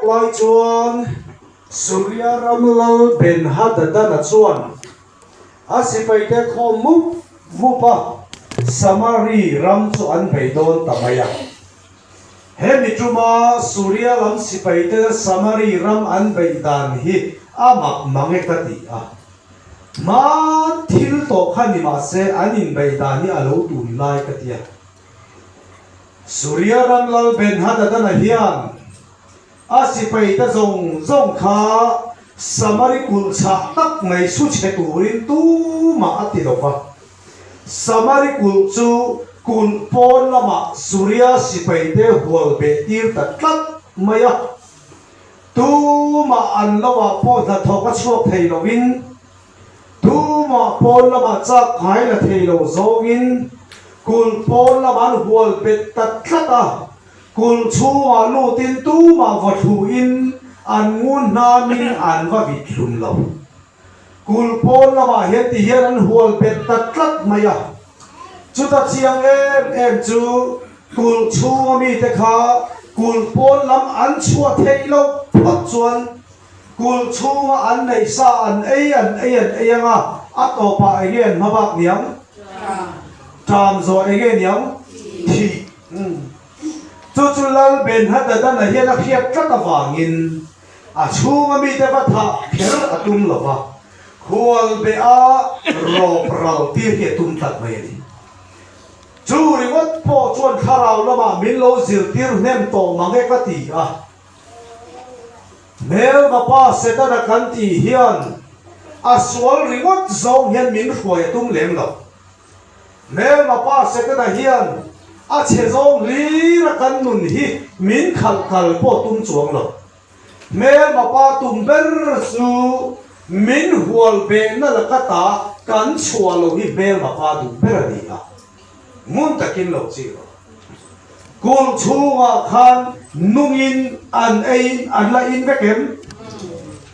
Lai chuan Suria ram lal Ben-Hadadana chuan a sipaite khawm mup mup a, Samari ram chu an bei dawn ta mai a. Hemi tuma Suria lam sipaite Samari ram an beih dan hi a mak mang e ka ti a. Hman thil tawh kha ni mah se an inbeih dan hi a lo tun lai ka ti a. Suria ram lal Ben-Hadadana hian a sipaite zawng zawng kha Samari kulh chhah tak mai su chhe turin tumah a ti lo va. Samari kulh chu kulh pawn lamah Suria sipaite hual beh tir ta tlat mai a. Tumah an lovah pawh hnathawk a chhuak thei lovin Tumah pawn lamah chak khai la thei lo zawngin kulh pawn lamah an hual bet ta tlat a, kulh chhungah lutin tumah va thluin an ngun hnamin an va vit hlum lo. Kulh pawn lamah hian ti hian an hual bet ta tlat mai a, chuta chiang em em chu kulh chhunga mite kha kulh pawn lam an chhuah theih loh phawt chuan Kulh chhunga an neih sa an ei an ei an ei anga a tawpah enge an hma bak niang? Ṭam zawh enge niang? Thih. Chu chu Lal Ben-Hadadana hian a hriat tlat avangin a chhunga mite va thah kher a tum lo va, khual beh a rawp ral tir hi a tum tlat mai a ni. Chu ringawt pawh chuan thlarau lamah min lo zirtir hnem tawh mang e ka ti a. Hmelma pa Setana kan tih hian a sual ringawt zawng hian min hruai a tum lem lo. Hmelma pa Setana hian a chhe zawng hlir a kan nun hi min khalh kal pawh tum chuang lo. Hmelma pa tum ber chu min hual behna laka ta kan chhuah lo hi hmelma pa duh ber a ni a. Ngun takin lo chih rawh. Kulh chhungah khan nungin an eiin an la in vek em?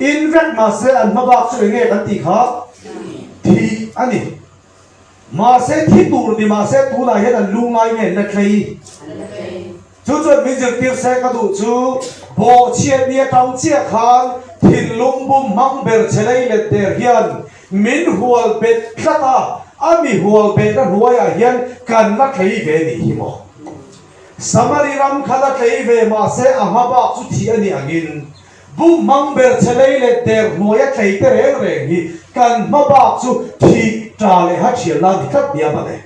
In vek mahse an hma bak chu enge kan tih kha? Thih a ni. Mahse thi tur ni mahse tunah hian an lu ngai nge an la tlei? Chu chuan min zirtir se ka duh chu bawhchhiat ni atang chiah khan thinlung bum hmang ber che lei let der hian min hual bet tlat a, a mi hual behna hnuaiah hian kan la tlei ve nih hi maw? Samari ram kha la tlei ve mahse a hma bak chu thih a nih angin bum hmang ber che lei let der hnuaia tlei te reng reng hi kan hma bak chu thih ta leh ha thial la ni tlat nia mawle.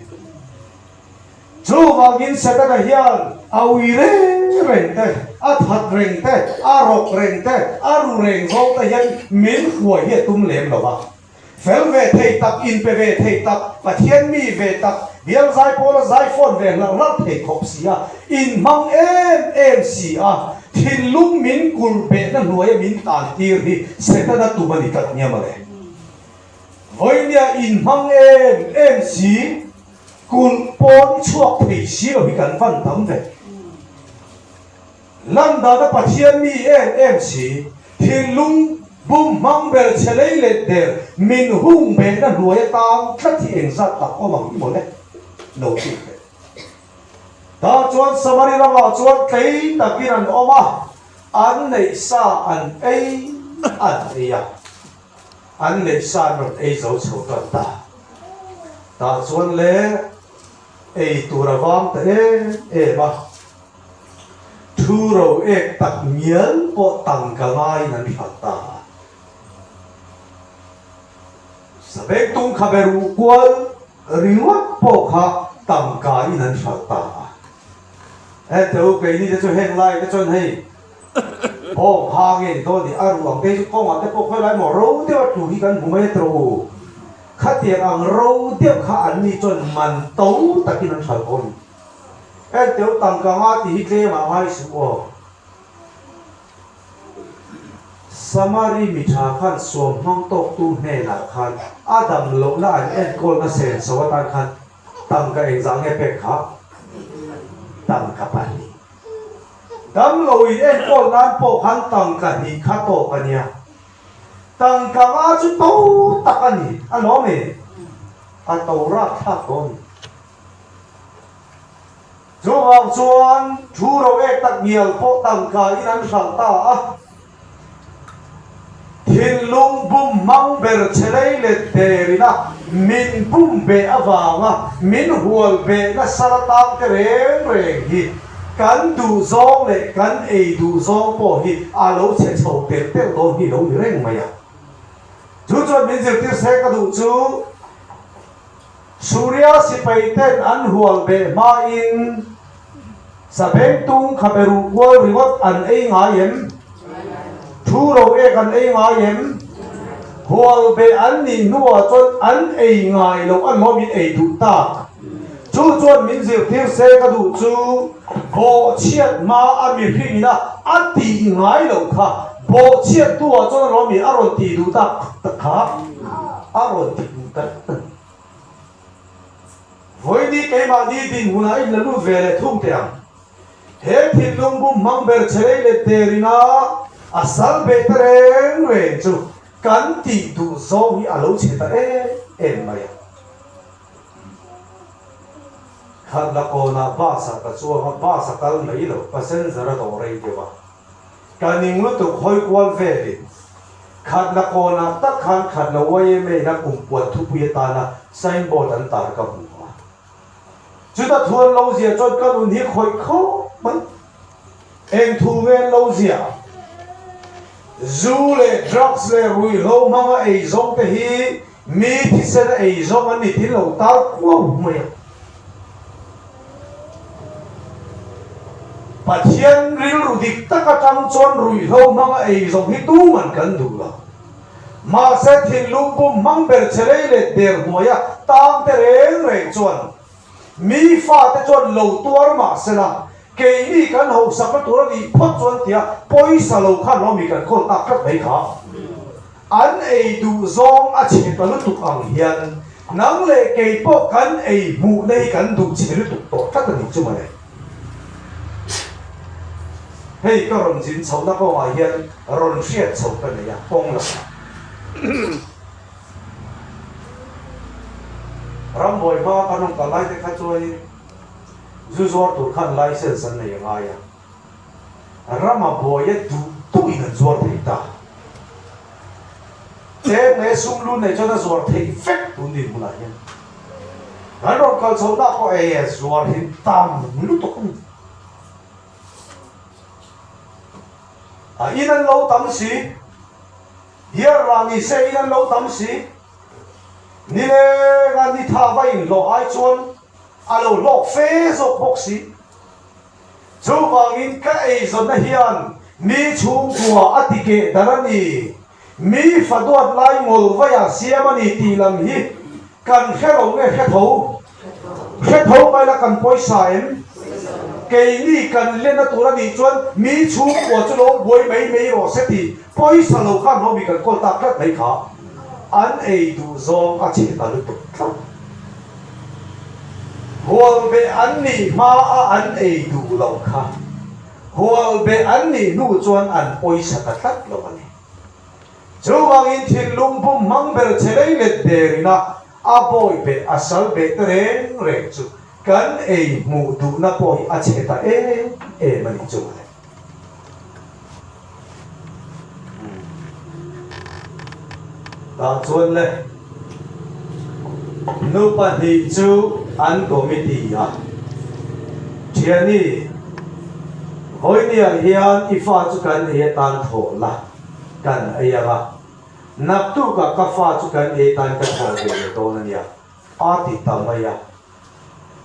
Chuvangin Setana hian a ui reng reng te, a that reng te, a rawk reng te, a ru reng zawng te hian min hruai hi a tum lem lo va. Fel ve thei tak, inpe ve thei tak, Pathian mi ve tak, bial zai pawla zai fawn ve hlarh hlarh thei khawp si a, inhmang em em si a, thinlung min kulh behna hnuaia min tan tir hi Setana tum a ni tlat nia mawle. Vawinia inhmang em em si. Kulh pawn chhuak thei si lo hi kan van tam ve. Lan dana Pathian mi em em si, thinlung bum hmang ber che lei let der min hung behna hnuai atan tlat hi engzat tak awm ang i mawle? Lo chik teh. Tah chuan Samari ramah chuan tlei takin an awm a, an neih sa an ei an ei a. An neih sa an rawn ei zo chho tan ta. Tah chuan le ei tur a vang ta em em a, thu ro ek tak ngial pawh tangka ngaiin an hral ta a. Sabeng tung kha ber uh kual ringawt pawh kha tangka in an hral ta a. Hengte u keini te chu heng lai te chuan hei bawng ha nge ni dawn ni a ruh ang te chu kawngah te pawh khawi lai maw ro deuh a tlu hi kan hmu mai a tawh u. Khatiang ang ro deuh kha an ni chuan man to takin an hral dawn ni. Hengte u tangka nga tih hi tlem ah ngai suh aw. Samari mi tha khan suam hmang tawktu hnenah khan a dam lohna an enkawlna senso atan khan Tangka engzah nge pek kha? Tangka pahnih. Damlo in enkawl nan pawh khan tangka hnih kha tawk a nia. Tangka nga chu to tak a ni, a lawm e. A to rapthlak dawn. Chuvang chuan thu ro ek tak ngial pawh tangka in an hralh ta a. Thinlung bum hmang ber che lei let der ina min bum beh avanga min hual beh nasa la tang te reng reng hi kan duh zawng leh kan ei duh zawng pawh hi a lo chhe chho telh telh dawn hi lo ni reng mai a. Chu chuan min zirtir se ka duh chu Suria sipai ten an hual beh hmain Sabengtung khabe ruh kual ringawt an ei ngai em? Thu ro ek an ei ngai em? Hual beh an nih hnuah chuan an ei ngai loh an maw min ei duh tak. Chu chuan min zirtir se ka duh chu bawhchhiat hma a mihringin a a tih ngai loh kha bawhchhiat hnuah chuan alawm mi a rawn tih duh tak tak kha a rawn ti duh ta reng a ni. Vawiini keimahni dinhmunah in la lut ve leh thung teh ang. He thinlung bum hmang ber che lei let der ina a sal beh ta reng reng chu kan tih duh zawng hi a lo chhe ta em em mai a. Khat la kawnah bus ah ka chuang a, bus a kal mai lo, passenger a dawh rei deuh a. Ka ning lutuk hawi kual velin khat la kawnah tak khan khat la YMA in a kum puan thupui atana sign board an tar ka hmu a. Chuta thu an lo ziah chuan ka nun hi khawih khawp mai. Eng thu nge an lo ziah? Zu leh drugs leh ruihhlo hmanga ei zawng te hi Mi thisen a ei zawng an ni tin lo tar kuau mai a. Pathian rilru dik tak atang chuan ruihhlo hmanga ei zawng hi tuman kan duh lo. Mahse thinlung pum hmang ber che lei leh der hnuaia tang te reng reng chuan mi fate chuan lo tuar mahsela keini kan hausak na tur a nih phawt chuan tia pawisa lo khan lo mi kan kawl tak tlat mai kha. An ei duh zawng a chhe ta lutuk ang hian nang leh kei pawh kan ei hmuhna hi kan duh chhe lutuk tawh tlat a nih chu mawle. Hei ka rawn zin chhohna kawngah hian rawn hriat chhoh ka nei a, kawng lakah. Rambuai hma kan rawn kal lai te kha chuanin zu zuar tur khan license an nei a ngai a. Rama buaia duh duhin an zuar thei ta. Cheng leh sum lu nei chuan a zuar theih vek tun dinhmunah hian. Kan rawn kal chhohna pawh ei e zuar hi tam lutuk a ni. A in an lo tam si, hiar lah ni se in an lo tam si, nilenga ni tha va inhlawh ai chuan a lo hlawk fe zawk bawk si. Chuvangin ka eizawnna hian mi chhungkua a ti keh dar a ni, mi fa duat lai ngawl vaia siam a ni tih lam hi kan hre lo nge hre tho? Hre tho mai la kan pawisa em? Keini kan lenna tur a nih chuan mi chhungkua chu lo buai mai mai rawh se tih pawisa lo khan ho mi kan kawl tak tlat mai kha an ei duh zawng a chhe ta lutuk tlat. Hual beh an nih hma a an ei duh loh kha hual beh an nih hnu chuan an pawisa ta tlat lo a ni. Chuvangin thinlung bum hmang ber che lei let der ina a bawi beh a sal beh te reng reng chu kan ei hmuh duhna pawh hi a chhe ta em em a nih chu mawle. Tah chuan le nu pahnih chu an committee a, Thiani, vawinia hian i fa chu kan ei atan thawh la, kan ei ang a, naktukah ka fa chu kan ei atan ka thawh ve leh dawn a nia, a ti ta mai a.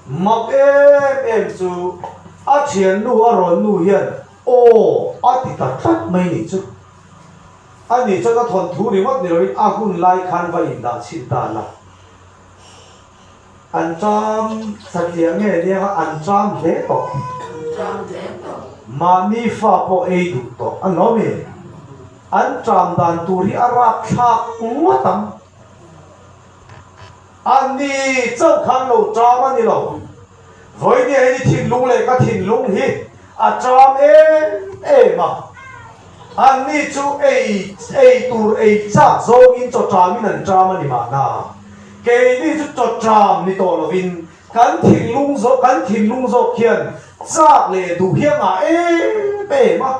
Mak em em chu a thiannu a rawn nu hian aw a ti ta tlat mai nih chu. A nih chuan a thawnthu ringawt ni loin a hun lai khan va indah chhin ta la. An ṭam satliah nge nia kha an ṭam hle tawh. Mahni fa pawh ei duh tawh a nuam e. An ṭam dan tur hi a rapthlak ngawt ang. A ni chauh khan lo ṭam a ni lo. Vawinia hi ni thinlung leh ka thinlung hi a ṭam em em a. An ni chu ei ei tur ei chak zawngin chaw ṭamin an ṭam a ni mahna. Keini chu chaw ṭam ni tawh lovin. Kan thinlung zawk, kan thinlung zawk hian chak leh duh hi a ngah em em a.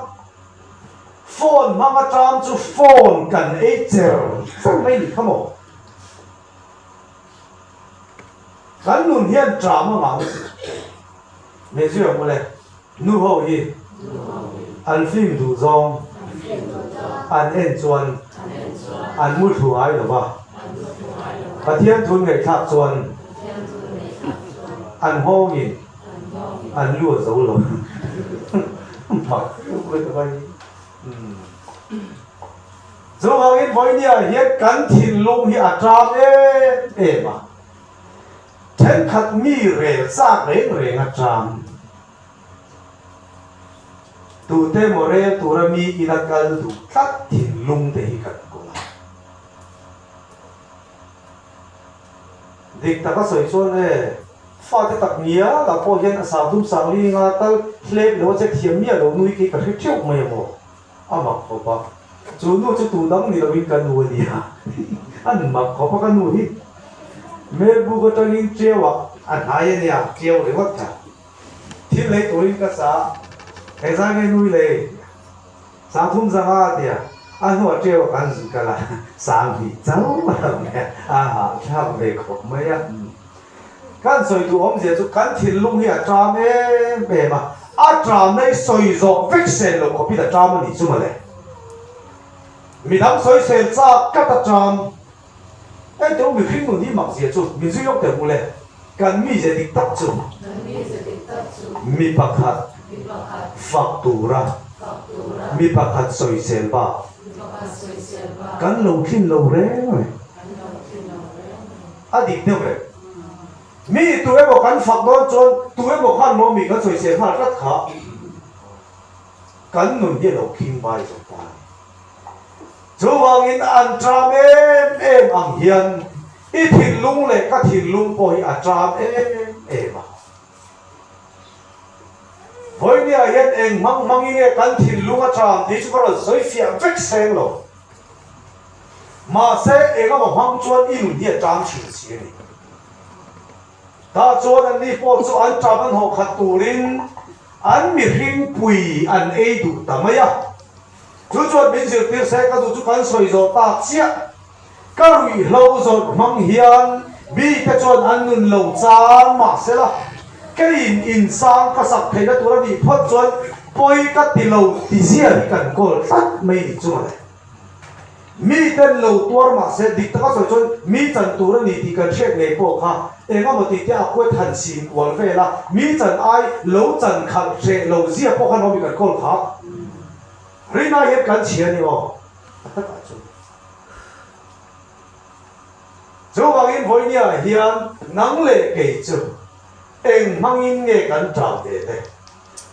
Phone hmang atang chu phone kan ei cher cher mai nih kha maw? Kan nun hian ṭam a ngah lutuk. Hmeichhe ang mawle, nu ho hi an film duh zawng an en chuan an mu thlu ngai lo va, Pathian thun ngaihthlak chuan an nghawngin an lu a zo lo. Mak lutuk a hi. Chuvangin vawinia hian kan thinlung hi a ṭam em em a, thenkhat mi rel chak reng reng a ṭam. Tute emaw rel tura mi ina kal duh tlat thinlung te hi kan kawl a. Dik taka sawi chuan e, fate tak ngial ah pawh hian a sangthum sangli nga tal hlep lo a che thiam miah lo nui khi ka hre theuh mai a maw? A mak khawp a, chu nu chu tu dang ni loin ka nu a nia. An mak khawp a ka nu hi. Melbuk atangin Ṭiau ah a hnai a nia, Ṭiau ringawt kha. Thil lei turin ka chah, hei zai nge nui lei? 30 zanga a tia, a hnuah Ṭiau ah kan zui kal a, 20 chauh a lo nia, a hahthlak ve khawp mai a. Kan sawi duh awmzia chu kan thinlung hi a ṭam em em a, a ṭamna hi sawi zawh vek sel lo khawpin a ṭam a nih chu mawle. Midang sawi sel chak tlat a ṭam. Engteu mihring nun hi makzia chu min zui lawk teh mawle. Kan mize dik tak chu mi pakhat fak tura mi pakhat sawisel bak kan lo thlin lo reng reng. A dik deuh reng. Mi tu emaw kan fak dawn chuan tu emaw khan maw mi kan sawisel nghal tlat kha kan nun hi a lo khing bai zo ta a ni. Chuvangin an ṭam em em ang hian i thinlung leh ka thinlung pawh hi a ṭam em em a. Vawinia hian eng hmang hmangin nge kan thinlung a ṭam tih chu ka rawn sawi fiah vek seng lo. Mahse, eng emaw hmang chuan i nun hi a ṭam thin si a ni. Tah chuan anni pawh chu an ṭam an hawh khat turin an mihring pui an ei duh ta mai a. Chu chuan min zirtir se ka duh chu kan sawi zawh tak chiah. Ka ruihhlo zawrh hmang hian mite chuan an nun lo chang mahsela, keiin insang ka sak theihna tur a nih phawt chuan pawi ka ti lo ti zia hi kan kawl tlat mai ni chu mawle. Mi ten lo tuar mah se dik taka sawi chuan mi chan tur a ni tih kan hriat ngei pawh kha eng emaw tih te a kuat han sin kual vel a, mi chan ai lo chan khalh hreh lo zia pawh khan awm i kan kawl kha. Rina hian kan chhia a ni aw a takah chuan. Chuvangin vawinia hian nang leh kei chu eng hmangin nge kan ṭam ve le?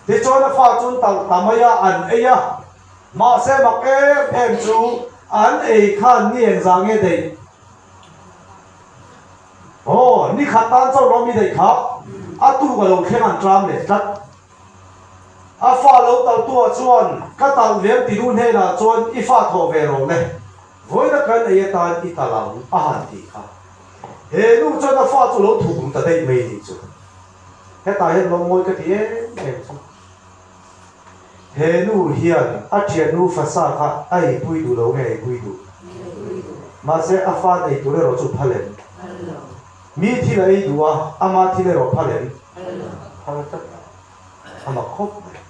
Tichuan a fa chu an talh ta mai a, an ei a. Mahse mak em em chu an ei khan ni engzah nge daih? Aw, ni khat tan chauh lo mi daih kha a tuk a lo thleng an ṭam leh tlat. A fa lo talhtuah chuan ka talh vem ti nu hnenah chuan i fa thawh ve rawh le, vawiina kan ei atan i talh ang a han ti kha. He nu chuan a fa chu lo thuk ru ta daih mai nih chu. Hetah hian lawmmawi ka ti em em chu. He nu hian a thiannu fasa kha a eipui duh lo nge eipui duh? Mahse a fa nei tur erawh chu phal em? Mi thil a ei duh a, ama thil erawh phal em? Phal tlat lo. A mak khawp mai.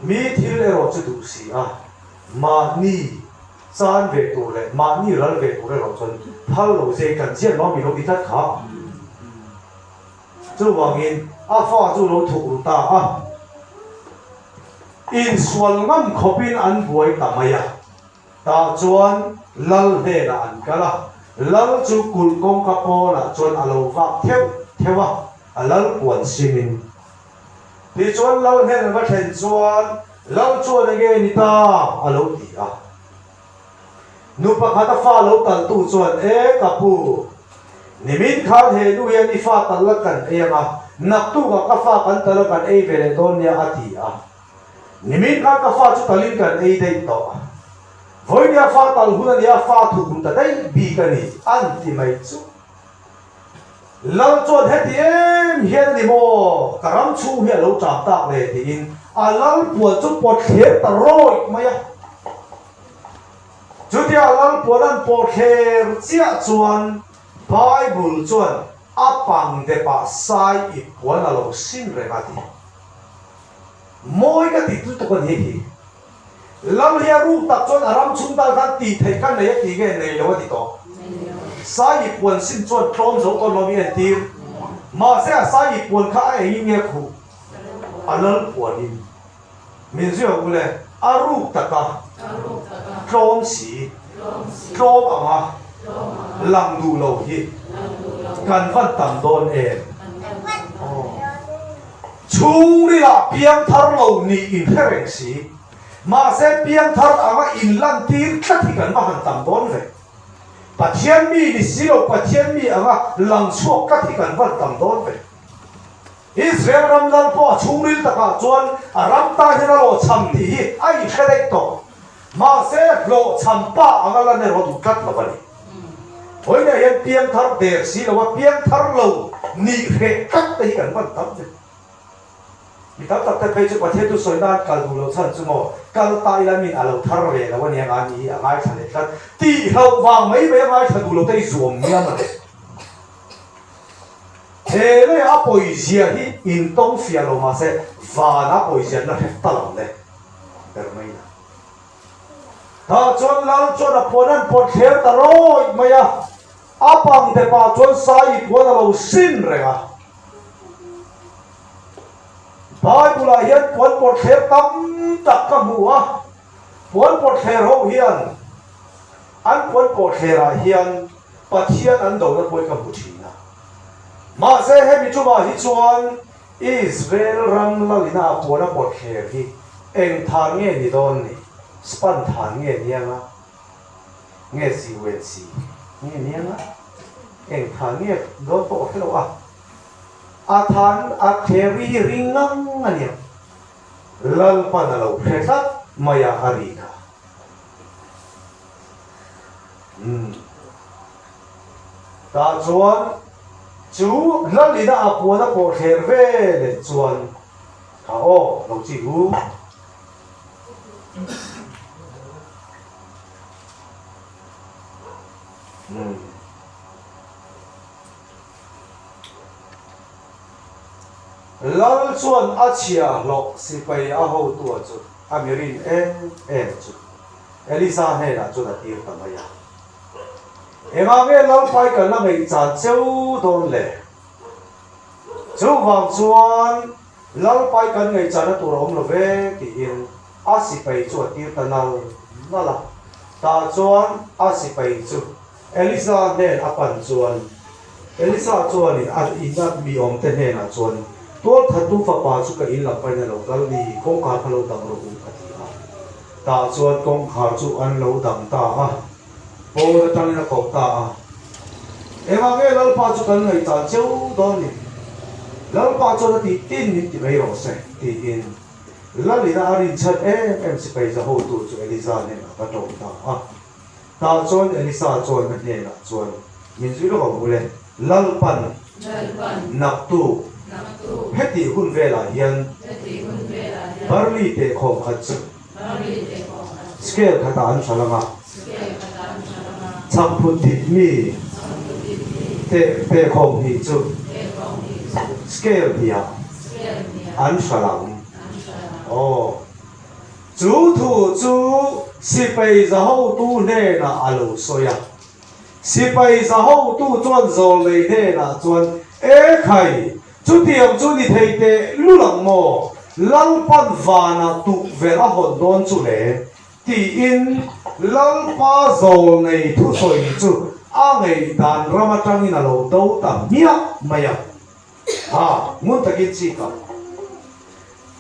Mi thil erawh chu duh si a, mahni chan ve tur leh mahni ral ve tur erawh chuan phal lo zei kan chian lo a mi lo ti tlat kha. Chuvangin a fa chu lo thuk ru ta a, insual ngam khawpin an buai ta mai a. Tah chuan Lal hnenah an kal a, Lal chu kulh kawngka pawnah chuan a lo vak theuh theuh a, a lal puan simin. Tichuan Lal hnen an va thlen chuan Lal chuan enge ni ta a lo ti a. Nu pakhat a fa lo talhtu chuan, E ka pu, nimin khan he nu hian i fa talh la kan ei ang a, naktukah ka fa kan talh a kan ei ve leh dawn nia a ti a. Nimin khan ka fa chu talhin kan ei daih tawh. Vawinia fa talh hun a nia, fa thuk ru ta daih bik a ni, an ti mai chu. Lal chuan heti em hian a ni maw, ka ram chhung hi a lo ṭam tak le tiin a lal puan chu pawt thler ta rawih mai a. Chutia a lal puan an pawh thler chiah chuan Bible chuan a pang depah sai ip puan a lo sin reng a ti. Mawi ka ti lutuk a ni hi. Lal hi a ruk tak chuan a ram chhung tan khan tih theih ka nei a ti nge nei lo a ti tawh. Sai ip puan sin chuan tlawm zo tawn lo mi entir. Mahse a sai ip puan kha a engin nge khuh? A lal puanin. Min zui ang u le, a ruk taka tlawm si, tlawm anga lang duh lo hi kan van tam dawn em? Aw. Chhungrilah piangthar lo nih inhre reng si, mahse piangthar anga inlantir tlat hi kan va han tam dawn ve. Pathian mi ni si lo Pathian mi anga lang chhuak tlat hi kan van tam dawn ve. Israel ram lal pawh a chhungril takah chuan a ram ta hian a hlawhchham tih hi a inhre daih tawh. Mahse hlawhchham pa anga lan erawh a duh tlat lo a ni. Vawiinah hian piangthar der si lo a, piangthar lo nih hreh tlat te hi kan van tam ve. Mi tam tak te phei chu Pathian thu sawi nan kal duh loh chhan chu maw, kal ta ila min a lo thar ve lo a nia nga ni hi a ngaithla leh tlat. Tih hlauh vang mai mai a ngaithla duh lo te hi zuam miam a ni. He lei a pawizia hi intawng fiah lo mahse van a pawizia an la hre ta lo le ber mai a. Tah chuan lal chuan a puan an pawt thler ta rawih mai a, a pang te pah chuan sai i puan a lo sin reng a. Bible ah hian puan pawt thler tam tak ka hmu a, puan pawt thler ho hian an puan pawt thler ah hian Pathian an dona pawi ka hmu thin a. Mahse hemi tumah hi chuan Israel ram lalina a puan a pawt thler hi eng than nge ni dawn ni? Span than nge niang a? Nge CUNC nge niang a? Eng than nge dawn pawh ka hre lo a. A than a thler ri hi ring ngang a niang. Lalpan a lo hre tlat mai a a ri kha. Umm. Tah chuan chu Lalina a puan a pawh thler ve leh chuan kha aw lo chi hu. Umm. Lal chuan a chhiahhlawh sipai a hotua chu a mi rin em em chu. Elisa hnenah chuan a tir ta mai a, Engah nge Lalpai kan la ngaih chan cheu dawn le? Chuvang chuan Lalpai kan ngaih channa tur a awm lo ve tiin a sipai chu a tir ta nal nal a. Tah chuan a sipai chu Elisa hnen a pan chuan Elisa chuanin a ina mi awmte hnenah chuan, Tualthattu fapa chu ka in lam pain a lo kal ni, kawngkhar kha lo dang rawh u, a ti a. Tah chuan kawngkhar chu an lo dang ta a, pawn atangin a koh ta a. Engah nge Lalpa chu kan ngaihtan cheu dawn ni? Lalpa chuan a tih tin min ti mai rawh se, tiin Lalina a rinchhan em em sipai za hotu chu Elisa hnenah va tawng ta a. Tah chuan Elisa chuan a hnenah chuan, Min zui lawk ang u le, Lalpan, naktuk, hetih hun velah hian barley tehkhawm khat chu scale khatah an hral ang a, chhakphut dip mi tehkhawm hnih chu scale hnihah an hral ang. Aw. Chu thu chu sipai za hotu hnenah a lo sawi a. Sipai za hotu chuan zawlnei hnenah chuan, E khai, chutiang chu ni thei teh lul ang maw? Lalpan vanah tukverh a hawn dawn chu le? tiin Lalpa zawlnei thusawi chu a ngaihdan ram atangin a lo do ta hmiah mai a. Ha, ngun takin chik ang.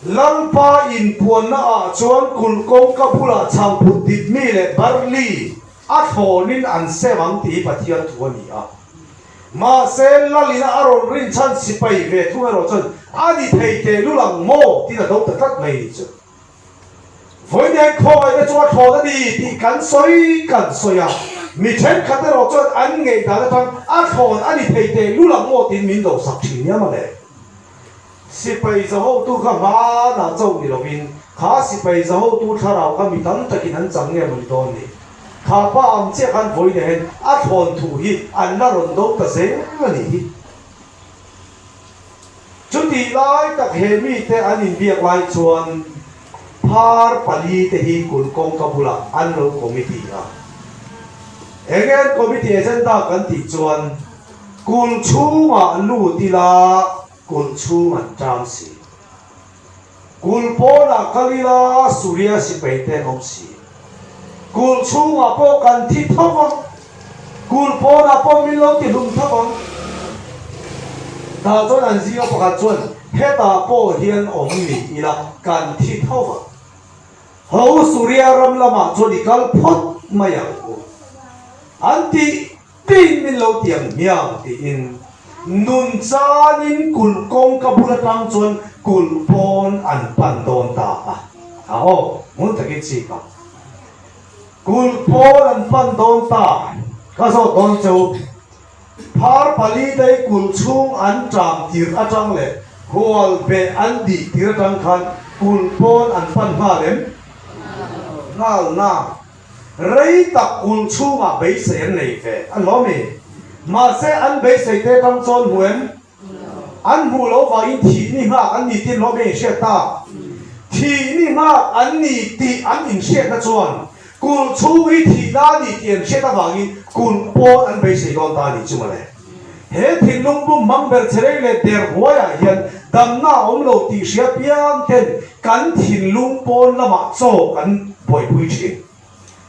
Lalpa inpuanna ah chuan kulh kawngka bulah chhangphut dip mi leh barley a thlawnin an sem ang tih hi Pathian thu a ni a. Mahse, Lalina a rawn rinchhan sipai ve thung erawh chuan a ni thei tehlul ang maw tiin a do ta tlat mai ni chu. Vawiin hian khawngaihna chu a thlawn a ni tih kan sawi kan sawi a. Mi thenkhat erawh chuan an ngaihdan atang a thlawn a ni thei teh lul ang aw tiin min lo sak thin nia mawle. Sipai zahotu kha hmanah chauh ni lovin kha sipai zahotu thlarau kha mi tam takin an chang nge mawni dawn ni. Kha pa ang chiah khan vawi nehen a thlawn thu hi an la rawn do ta zel a nih hi. Chutih lai tak he mite an inbiak lai chuan phar palite hi kulh kawngka bulah an lo committee a. Enge an committee agenda kan tih chuan kulh chhungah lut ila kulh chhung an ṭam si. Kulh pawnah kal ila Suria sipai te an awm si. Kulh chhungah pawh kan thi tho vang. Kulh pawnah pawh min lo ti hlum tho vang. Tah chuan an zinga pakhat chuan hetah pawh hian awm ni ila kan thi tho vang. Ho Suria ram lamah chuan i kal phawt mai ang u. An tih Tiin min lo ti ang hmiang tiin nun chanin kulh kawngka bul atang chuan kulh pawn an pan dawn ta a. A aw, ngun takin chik a. Kulh pawn an pan dawn ta, ka zawt dawn che u. Phar pali dai kulh chhung an ṭam tir atang leh hual beh an dih tir atang khan kulh pawn an pan nghal em? Nghal na. Rei tak kulh chhungah beisei an nei ve a hlawm i. Mahse an beisei te tang chuan hmu em? An hmuh loh vangin thih ni nghak an ni tih an hlawm i inhriat tak. Thih ni nghak an ni tih an inhriatna chuan kulh chhung hi thihna a ni tih an hriat avangin kulh pawn an beisei dawn ta a nih chu mawle. He thinlung bum hmang ber che reng leh der huaiah hian damna a awm lo tih hria piang ten kan thinlung pawn lamah chaw kan buaipui thin.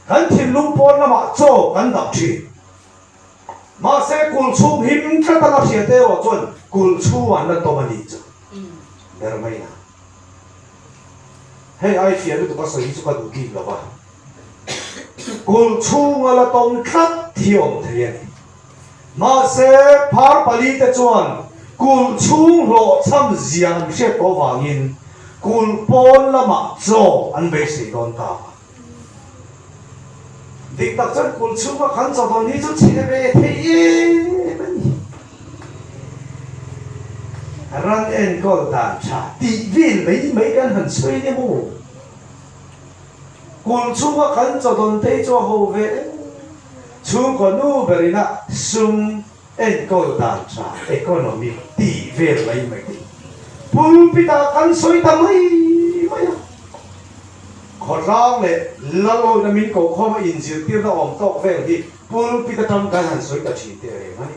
Kan thinlung pawn lamah chaw kan dap thin. Mahse kulh chhung him tlat anga hriat erawh chuan kulh chhungah an la tawm a nih chu ber mai na. Hei ai fiah lutuk a sawi hi chu ka duh bik lo va. Kulh chhunga la tawm tlat hi awm thei a ni. Mahse, phar palite chuan kulh chhung hlawhchham zia an hriat tawh vangin kulh pawn lamah chaw an beisei dawn ta a. Dik tak chuan kulh chhunga kan chaw dawn hi chu chhe ve thei em a ni. Ran enkawl dan tha tih vel mai mai kan han sawi nia maw? Kulh chhunga kan chaw dawn te hi chu a ho ve em. Chhungkaw nu berin a sum enkawl dan tha, economy, tih vel mai mai te pulpit ah kan sawi ta mai mai a. Khawtlang leh Lalawina min kohkhawm a inzirtirna awm tawk vel hi pulpit atang kan han sawi ta thin teh reng a ni.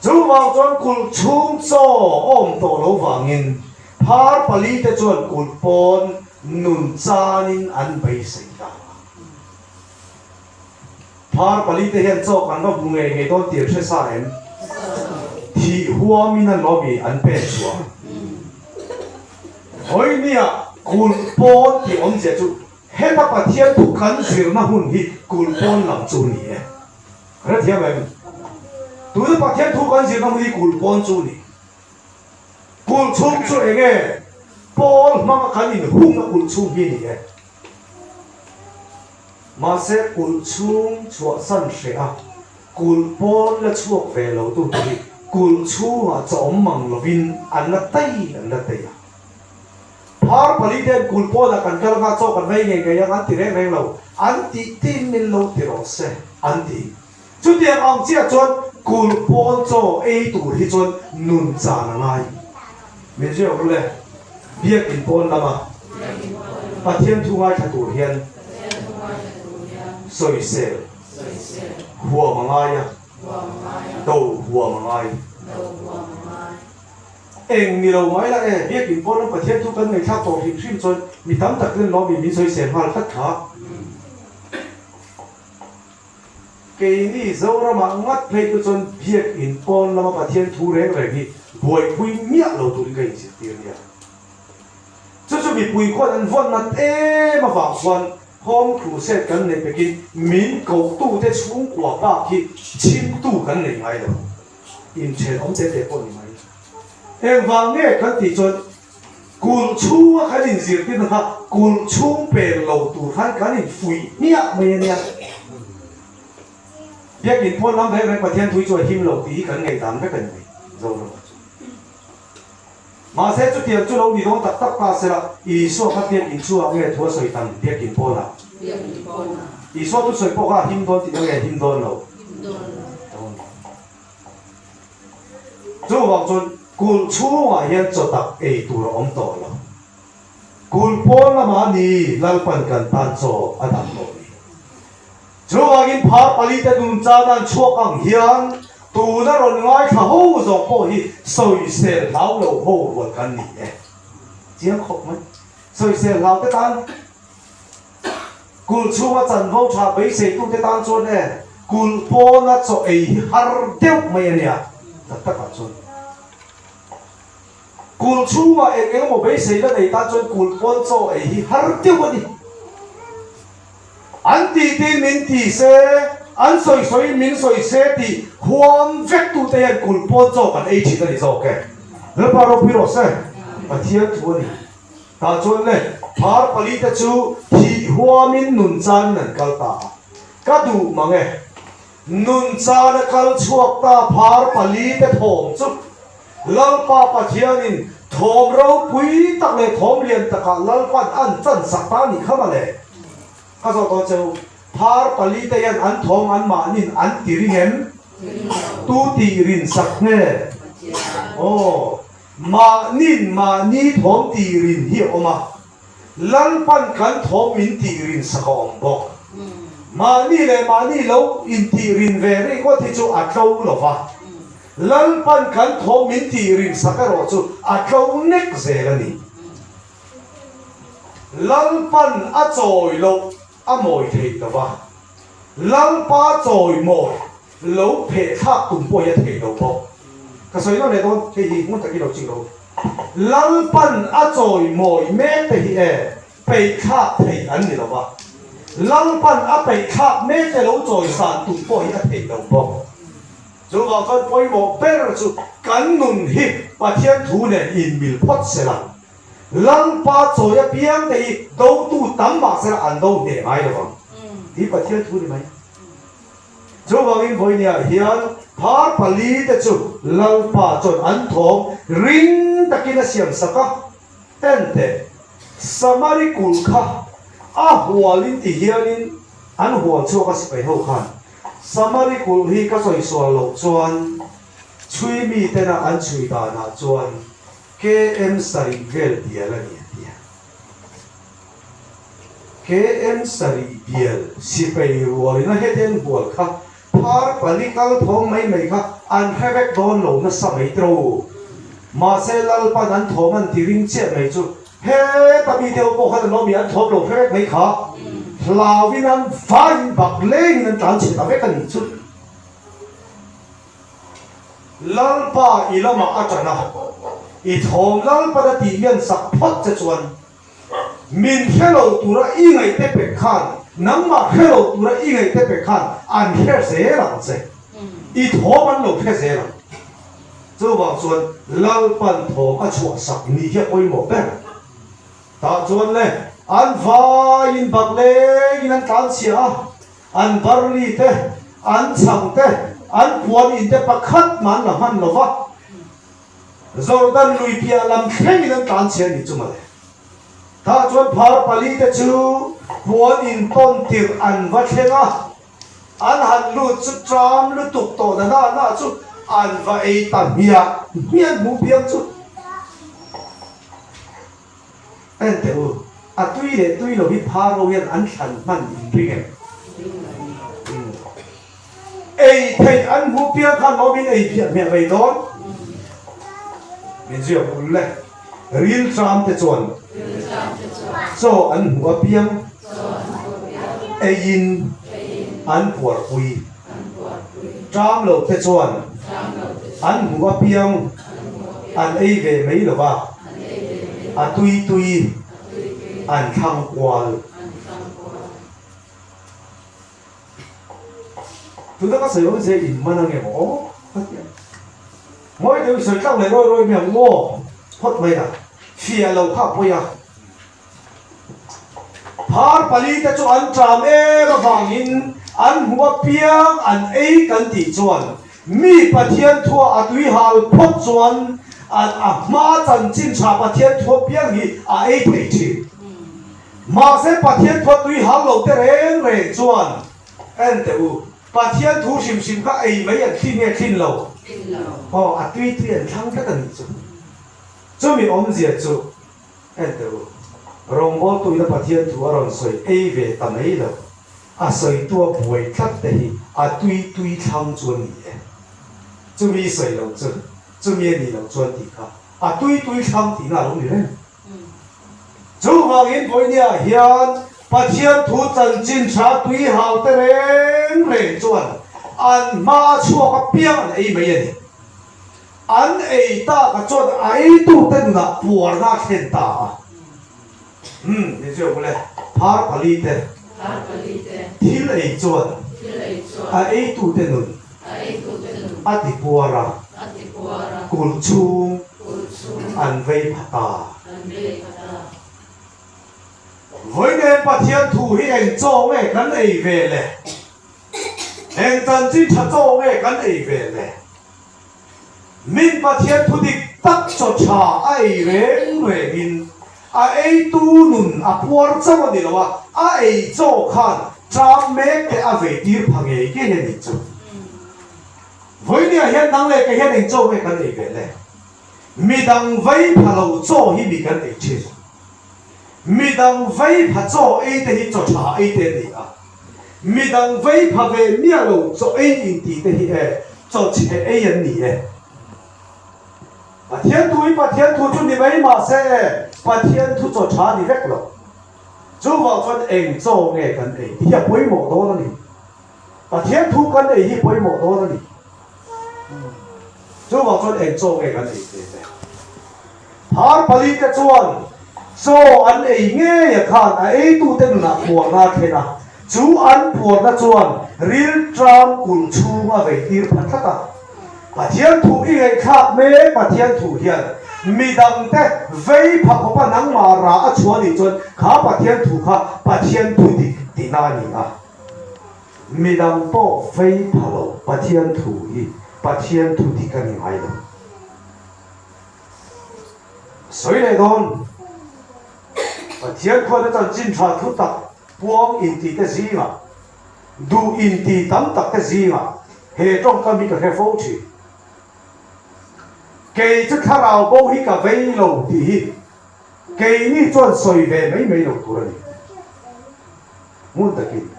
Chuvang chuan kulh chhung chaw awm tawh lo vangin phar palite chuan kulh pawn nun chanin an beisei ta a. Phar palite hian chaw kan va hmu ngei ngei dawn tih an hre sa em? Thih huamin an lawmi an pen chhuah. Hawinia kulh pawn tih awmzia chu heta Pathian thu kan zirna hun hi kulh pawn lam chu ni e. Hrethiam em? Tuna Pathian thu kan zirna hmun hi kulh pawn chu ni. Kulh chhung chu eng nge? Pawl hmanga kan inhungna kulh chhung hi ni e. Mahse kulh chhung chhuahsan hreh a, kulh pawn la chhuak ve lo tu te hi kulh chhungah chaw awm mang lovin an la tai an la tei a. Phar palite an kulh pawnah kan kal anga chaw kan vei ngei ngei ang an ti reng reng lo, an tih tin min lo ti rawh se an ti. Chutiang ang chiah chuan kulh pawn chaw ei tur hi chuan nun chan a ngai. Min hre awk le, biakin pawn lama Pathian thu ngaithla tur hian sawisel huam a ngai a, do huam a ngai. Eng ni lo mai la e, biakin pawn lam Pathian thu kan ngaihthlak tawh hrim hrim chuan mi tam tak ten lawmi min sawisel nghal tlat kha. Keini Zoramah ngat phei chu chuan biakin pawn lama Pathian thu reng reng hi buaipui miah lo turin ka inzirtir nia. Chu chu mipui khuan an vawn nat em avang chuan Home Crusade kan neih pekin min kohtute chhungkua bak hi chhimtu kan nei ngai lo. Inthen awm tete pawh ni mai. Engvang nge kan tih chuan kulh chhunga kan inzirtirna kha kulh chhung pen lo tur khan kan infuih hmiah mai a nia. Biakin pawn lam reng reng Pathian thui chu a him lo tih hi kan ngaihdan vek a ni mai Zoramah chuan. Mahse chutiang chu lo ni dawn tak tak ta sela, Isua kha biakin chhuak nge thu a sawi tam biakin pawnah? Isua thu sawi pawh kha a him dawn tihna nge him dawn lo? Dawn lo. Chuvang chuan kulh chhungah hian chaw tak ei tur a awm tawh lo. Kulh pawn lamah ni Lalpan kan tan chaw a dah tawh ni. Chuvangin phar palite nunchana an chhuak ang hian tuna rawn ngaithla ho zawng pawh hi sawisel hlau lo ho rual kan ni e. Chiang khawp mai. Sawisel hlau te tan kulh chhunga chanvo tha beiseitute tan chuan e kulh pawna chaw ei hi har deuh mai a nia tak takah chuan. Kulh chhungah eng eng emaw beisei la nei tan chuan kulh pawn chaw ei hi har deuh a ni. An tih tiin min ti se, an sawi sawiin min sawi se tih huam vek tute hian kulh pawn chaw kan ei thin a ni zawk e. Lalpa ropui rawh se, Pathian thu a ni. Tah chuan le, phar palite chu thih huamin nun chanin an kal ta a, ka duh mang e. Nun chana kal chhuak ta phar palite thawm chu Lalpa Pathianin thawm ropui tak leh thawm lian takah Lalpan an chan sak ta nih kha mawle. Ka zawh dawn che u, phar palite hian an thawm an mahnin an ti ring em? Tu tih rin sak nge? Aw, mahnin mahni thawm tih rin hi a awm a. Lalpan kan thawm min tih rin sak a awm bawk. Mahni leh mahni lo intih rin ve rih ngawt hi chu a tlo lo va, Lalpan kan thawm min tih rin sak erawh chu a tlo nek zel a ni. Lalpan a chawi loh a mawi theih lo va, Lalpa chawi mawi lo pheh thlak tum pawh hi a theih lo bawk. Ka sawi nawn leh dawn, hei hi hmun takin lo ching lo. Lalpan a chawi mawi mek te hi e peih thlak theih an ni lo va, Lalpan a peih thlak mek te lo chawi san tum pawh hi a theih lo bawk. Chuvang chuan pawimawh ber chu kan nun hi Pathian thu nen inmil phawt se la, Lalpa chawi apiang te hi dotu tam mah se la an do hneh ngai lo vang. Hi Pathian thu ni mai. Chuvangin vawinia hian phar palite chu Lalpa chuan an thawm ring takin a siam sak a, Enteh, Samari kulh kha a hualin ti hianin an hual chhuak a sipai ho khan Samari kulh hi ka sawi sual loh chuan chhui mi tena an chhui danah chuan KM sarih vel bial a ni a ti a. KM sarih bial sipai rualin a hetiang hual kha phar pali kal thawm mai mai kha an hre vek dawn lo nasa mai tiro. Mahse Lalpan an thawm an ti ring chiah mai chu heta mite ho pawh khan an awm i an thawm lo hre vek mai kha hlauin an vaiin bak lengin an tlan chhe ta vek a nih chu. Lalpa i lamah a ṭan a, i thawm Lalpan a tih mian sak phawt che chuan Min hre lo tura i ngaihte pek khan, nangmah hre lo tura i ngaihte pek khan an hre zel ang che. I thawm an lo hre zel ang. Chuvang chuan Lalpan thawm a chhuahsak nih hi a pawimawh ber. Tah chuan le, an vaiin bak lengin an tlanchhia a, an barli te, an chhang te, an puan in te pakhat mah an la hman lo va. Jordan lui piah lam thlengin an tlan chhe a nih chu mawle. Tah chuan phar palite chu puan in tawn tirh an va thleng a, an han lut chu ṭam lutuk tawh na na na chu an va ei ta hmiah hmiah hmuh piang chu. En teh u, a tui leh tui lo hi phar ho hian an thlan hman in ring em? Ei theih an hmuh piang khan lawmin ei hmiah hmiah mai dawn. Min ziak ul le. Ril tram te chuan chaw an hmuh apiang eiin an puarpui. Tram lo te chuan an hmuh apiang an ei ve mai lo va, a tui tui an thlang kual. Tuna ka sawi awm zia in man ange maw aw ka ti a. Ngawi deuh i sawi tlak leh rawi rawi mai ang maw phawt mai a, fiah lo kha a pawi a. Phar palite chu an ṭam em avangin an hmuh apiang an ei kan tih chuan mi Pathian thua a tui hal phawt chuan an a hma chanchin ṭha Pathian thu apiang hi a ei thei ṭhin. Mahse Pathian thua tui hal lo te reng reng chuan en teh u, Pathian thu hrim hrim kha ei mai an thlin nge thlin lo? Aw, a tui tui an thlang tlat a nih chu. Chumi awmzia chu en teh u, rawngbawltuina Pathian thu a rawn sawi ei ve ta mai lo, a sawitu a buai tlat te hi a tui tui thlang chu a ni e. Chumi sawi lo chu, chumi a nih loh chuan tih kha a tui tui thlang tihna a lo ni reng. Chuvangin vawinia hian Pathian thu chanchin tha tui hau te reng reng chuan an hma a chhuak apiang an ei mai a ni. An ei taka chuan a eitute nunah puarna a thlen ta a. Umm, ni chu mawle, phar palite thil ei chuan a eitute nun a ti puar a, kulh chhung an vei pha ta. Vawiin Pathian thu hi eng chaw nge kan ei ve le? Eng chanchin tha chaw nge kan ei ve le? Min Pathian thu dik tak chaw tha a ei reng rengin a eitu nun a puar chauh a ni lo a, a ei chaw khan ṭam mek te a vei tir pha ngei ngei a nih chu. Vawinia hian nang leh kei hian eng chaw nge kan ei ve le? Midang vei pha lo chaw hi mi kan ei ṭhin. Midang vei pha chaw ei te hi chaw ṭha ei te an ni a. Midang vei pha ve miah lo chaw ei inti te hi e chaw chhe ei an ni e. Pathian thu hi Pathian thu chu ni mai mahse e Pathian thu chaw tha ni vek lo. Chuvang chuan eng chaw nge kan ei tih hi a pawimawh dawn a ni. Pathian thu kan ei hi pawimawh dawn a ni. Chuvang chuan eng chaw nge kan ei ve le? Phar palite chuan chaw an ei ngei a khan a eitute nunah puarna a thlen a, chu an puarna chuan rilṭam kulh chhung a vei tir pha tlat a. Pathian thu i ngaihthlak mek Pathian thu hian midangte vei pha khawpa nangmah rah a chhuah nih chuan kha Pathian thu kha Pathian thu dik tihna a ni a. Midang pawh vei pha lo Pathian thu hi Pathian thu dik a ni ngai lo. Sawi leh dawn, Pathian khuana chanchin tha thu tak puang intite zingah, duh inti tam takte zingah he tawngkam hi ka hre fo thin. Kei chu thlarau bo hi ka vei lo tih hi keini chuan sawi ve mai mai lo tur a ni. Ngun takin.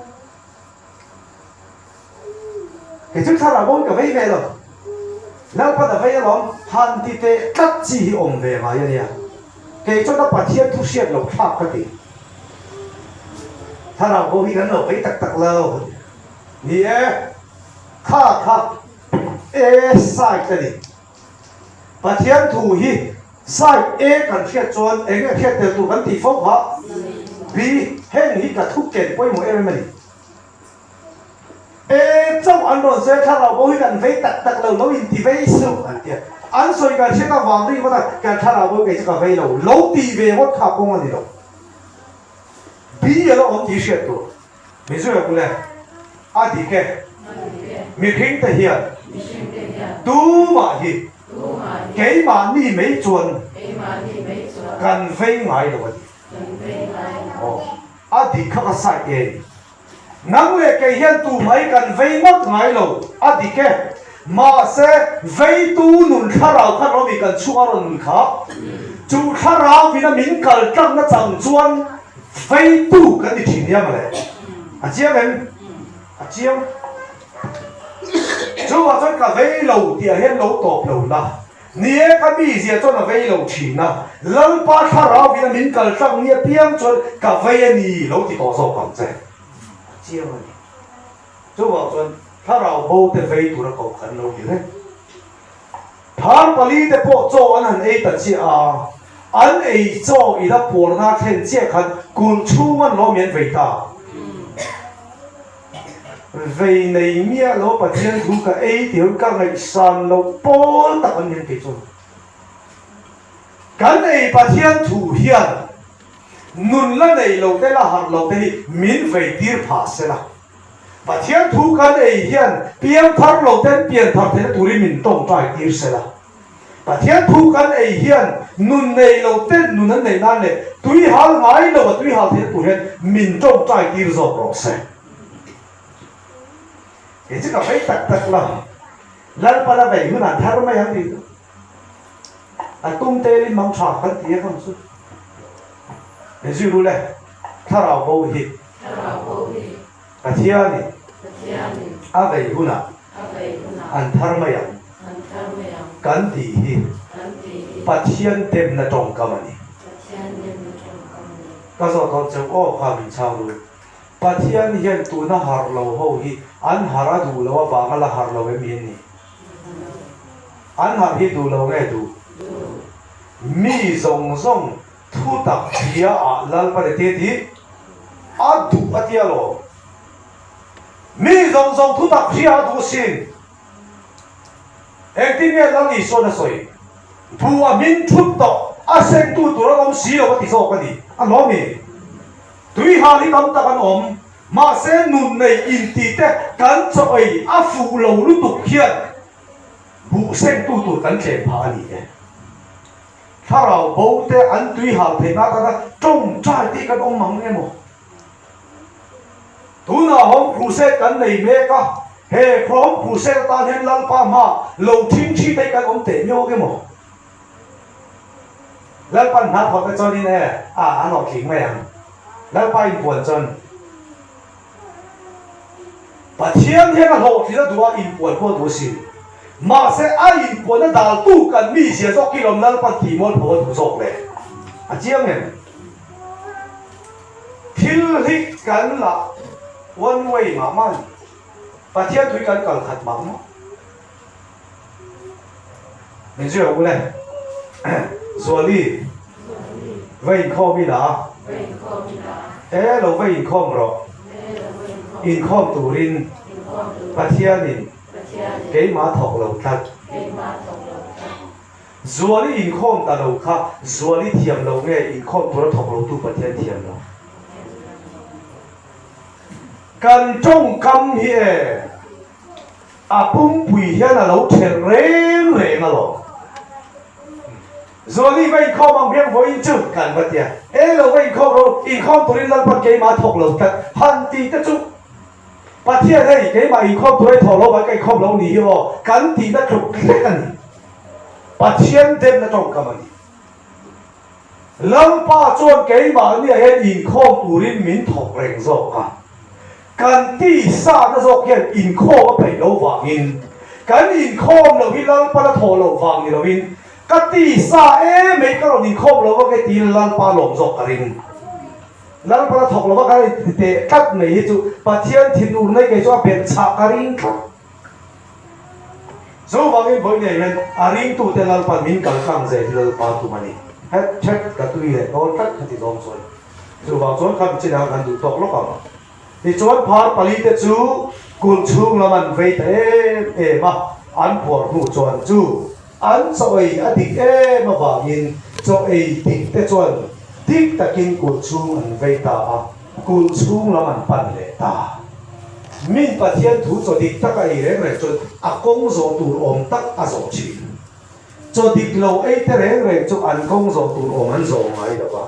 Kei chu thlarau bo hi ka vei ve lo. Lalpan a vei alawm, han ti teh tlat chi hi awm ve ngai a nia. Kei chuan a Pathian thu hriat loh thlak ka ti. Thlarau bo hi kan lo vei tak tak lo. Ni e, kha kha e side a ni. Pathian thu hi side A kan hriat chuan eng nge hriat tel tur kan tih fo kha? B, heng hi ka thu ken pawimawh em em a ni. E chauh an rawn sawi a, thlarau bo hi kan vei tak tak lo, lo inti vei suh an ti a. An sawi kan hriat avang ringawt a, kan thlarau bo kei chu ka vei lo, lo ti ve ngawt kha kawng a ni lo. B a lo awm tih hriat tur. Mizoram ule, a dik e. Mihring te hian tumah hi keimahni mai chuan kan vei ngai lo a ni. Aw, a dik kha ka side e ni. Nang leh kei hian tu mai kan vei ngawt ngai lo, a dik e. Mahse, veitu nun thlarau khan Romi kan chhung a rawn nun kha. Chu thlarau vina min kal tlangna chang chuan veitu kan ni thin nia mawle. A chiang em? A chiang. Chuvah chuan ka vei lo tih ah hian lo tawp lo la. Ni e, ka mizia chuan a vei lo thin a, Lalpa thlarau vina min kal tlang ni apiang chuan ka vei a ni lo ti tawh zawk ang che. A chiang a ni. Chuvang chuan thlarau bo te vei tura koh kan lo ni reng. Phar pali te pawh chaw an han ei ta chiah a, an ei chaw ina puarna thlen chiah khan kulh chhung an lawm hian vei ta. Vei nei miah lo Pathian thu ka ei tih hun ka ngaihsan loh pawl tak an ni kei chuan. Kan ei Pathian thu hian. nun la nei lo te la harh lo te hi min vei tir phah sela. Pathian thu kan ei hian piangthar lo ten pianthar theihna turin min tawngtai tir sela. Pathian thu kan ei hian nun nei lo ten nun an neih nan leh tui hal ngai lo a tui hal theihna tur hian min tawngtai tir zawk rawh se. Kei chu ka vei tak tak lo. Lalpa la vei hunah thar mai ang tih chu a tum telin mang tha kan ti a kang chu. Zui ru le, Thlarau bo hi Pathianin a vei hunah an thar mai ang kan tih hi Pathian demna tawngkam a ni. Ka zawt dawn cheu aw kha min chhang ru. Pathian hian tuna harh lo ho hi an harh a duh lo avanga la harh lo em hi an ni? An harh hi duh lo nge duh? Mi zawng zawng Thu tak hria ah Lalpa ni te tih a duh a tia lawm. Mi zawng zawng thu tak hria a duh sin. Engtin nge Lal Isuan a sawi? Buh a hmin thut tawh, a sengtu tur an awm si lo a ti zawk a ni. A hlawm i. Tui hal hi tam tak an awm. Mahse nun nei intih te kan chaw ei a fuh lo lutuk hian buh sengtu tur kan tlem phah a ni e. Thlarau bo te an tui hal theih na atana tawngtai tih kan awm mang emaw? Tunah Home Crusade kan nei mek a, he Home Crusade atan hian Lalpa hma lo thingthi te hi kan awm teh miau emaw? Lalpan hna thawh te chuan in e a an awh tling mai ang. Lalpa inpuan chuan Pathian hian a hlawhtlin a duh a, inpuan pawh a duh asin. Mahse, a inpuanna daltu kan mizia zawk hi lawm Lalpan tih mualpho a duh zawk le. A chiang em? Thil hi kan la one way mah mah a ni. Pathian thui kan kal khat mah mah. Min zui ang u le. Zuali, va inkhawm i la. E lo va inkhawm rawh. Inkhawm turin Pathianin keimah thawk lo tlat. Zuali inkhawm ta lo kha Zuali thiam lo nge inkhawm tura thawk lotu Pathian thiam lo. Kan tawngkam hi e. A pumpui hian a lo thelh reng reng alawm. Zuali va inkhawm ang biang vawiin chu kan va tia. E lo va inkhawm ro, inkhawm turin Lalpan keimah a thawk lo tlat han tih te chu Pathian hei keimah inkhawm tura i thawh lo vai ka inkhawm lo ni hi aw kan tihna tluk hlek a ni. Pathian demna tawngkam a ni. Lalpa chuan keimahniah hian inkhawm turin min thawk reng zawk a, kan tisa na zawk hian inkhawm a peih lo vangin, kan inkhawm loh hi Lalpa la thawh loh vang ni loin, ka tisa emei ka rawn inkhawm lo vak e tiin Lalpa lawm zawk ka ring. Lalpa la thawk lo vak a ti teh tlat mai hi chu Pathian thinur nei kei chu a belhchhah ka ring tlat. Chuvangin vawi nei hian a ringtute Lalpa min kal tlang zel hi Lalpa tum a ni. Het thet ka tui leh dawn tlat kha ti zawng chuan. Chuvang chuan kha mi chinah kan duh tawk lawk ang. Tichuan phar palite chu kulh chhung lam an vei ta em em a, an phuar hnu chuan chu an chaw ei a dik em avangin chaw ei dik te chuan dik takin kulh chhung an vei ta a, kulh chhung lam an pan leh ta. Min Pathian thu chaw dik tak a ei reng reng chuan a kawng zawh tur awm tak a zawh thin. Chaw dik lo ei te reng reng chu an kawng zawh tur awm an zawh ngai lo va.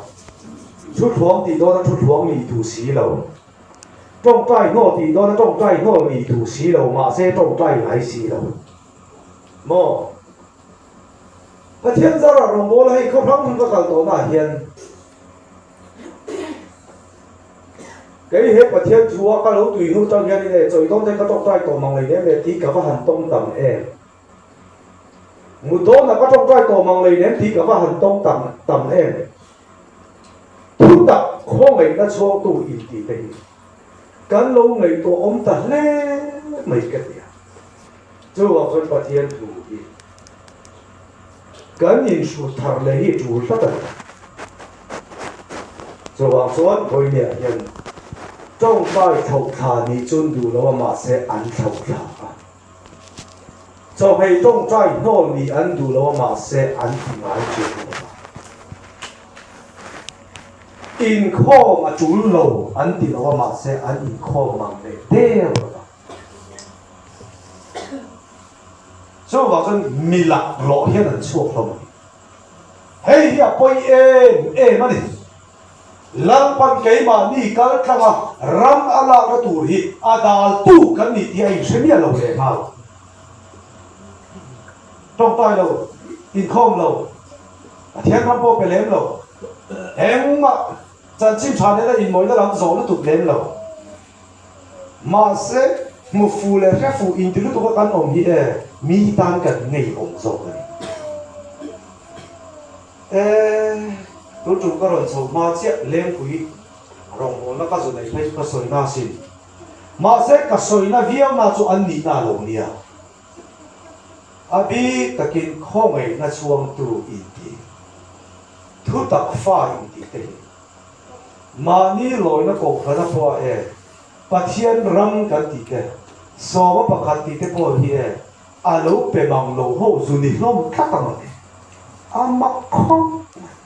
Thuthluang tih dawna thuthluang nih duh si lo. Tawngtai hnawl tih dawna tawngtai hnawl nih duh si lo mahse tawngtai ngai si lo. Maw? Pathian zarah rawngbawla hei khaw hrang hrang ka kal tawhnaah hian Kei he Pathian thu a ka lo tui hnu tang hian in e chawi dawn te ka tawngtai tawh mang lei nem le tih ka va han tawng tam em. Mut dawnah ka tawngtai tawh mang lei nem tih ka va han tawng tam tam em. Thu tak khawngaihna chhuangtu intih te hi kan lo ngaihtuah awm ta hle mai ka ti a. Chuvang chuan Pathian thu hi kan inhrut thar leh hi tul tlat a ni. Chuvang chuan Vawinia hian tawngtai thlauhthla nih chun duh lo a mahse an thlauhthla a. Chawhmeh tawngtai hnawl nih an duh lo a mahse an ti ngai thin lo a. Inkhawm a tul lo an ti lo a mahse an inkhawm mang leh der lo va. Chuvang chuan mi laklawh hian an chhuak hlawm a ni. Hei hi a pawi em em a ni. Lalpan keimahni kal tlanga ram a lakna tur hi a daltu kan ni tih a inhre miah lo leh nghal. Tawngtai lo, inkhawm lo, Pathian ram pawh pe lem lo, engmah chanchin tha nena inmawina lam zawh lutuk lem lo. Mahse, hmu fu leh hre fu inti lutuka kan awm hi e, mi tan kan ngeiawm zawk a ni. E, tun tum ka rawn chho hma chiah Lengpui rawngbawlna ka zu neih phei chu ka sawina asin. Mahse, ka sawina viauna chu an nihna a lo nia. A bik takin khawngaihna chhuangtu inti, thutak fa inti te hi mahni lawina kohhrana pawh a e, Pathian ram kan tih te, sawma pakhat tih te pawh hi e, a lo pe mang lo ho zu ni hlawm tlat ang a ni. A mak khawp mai.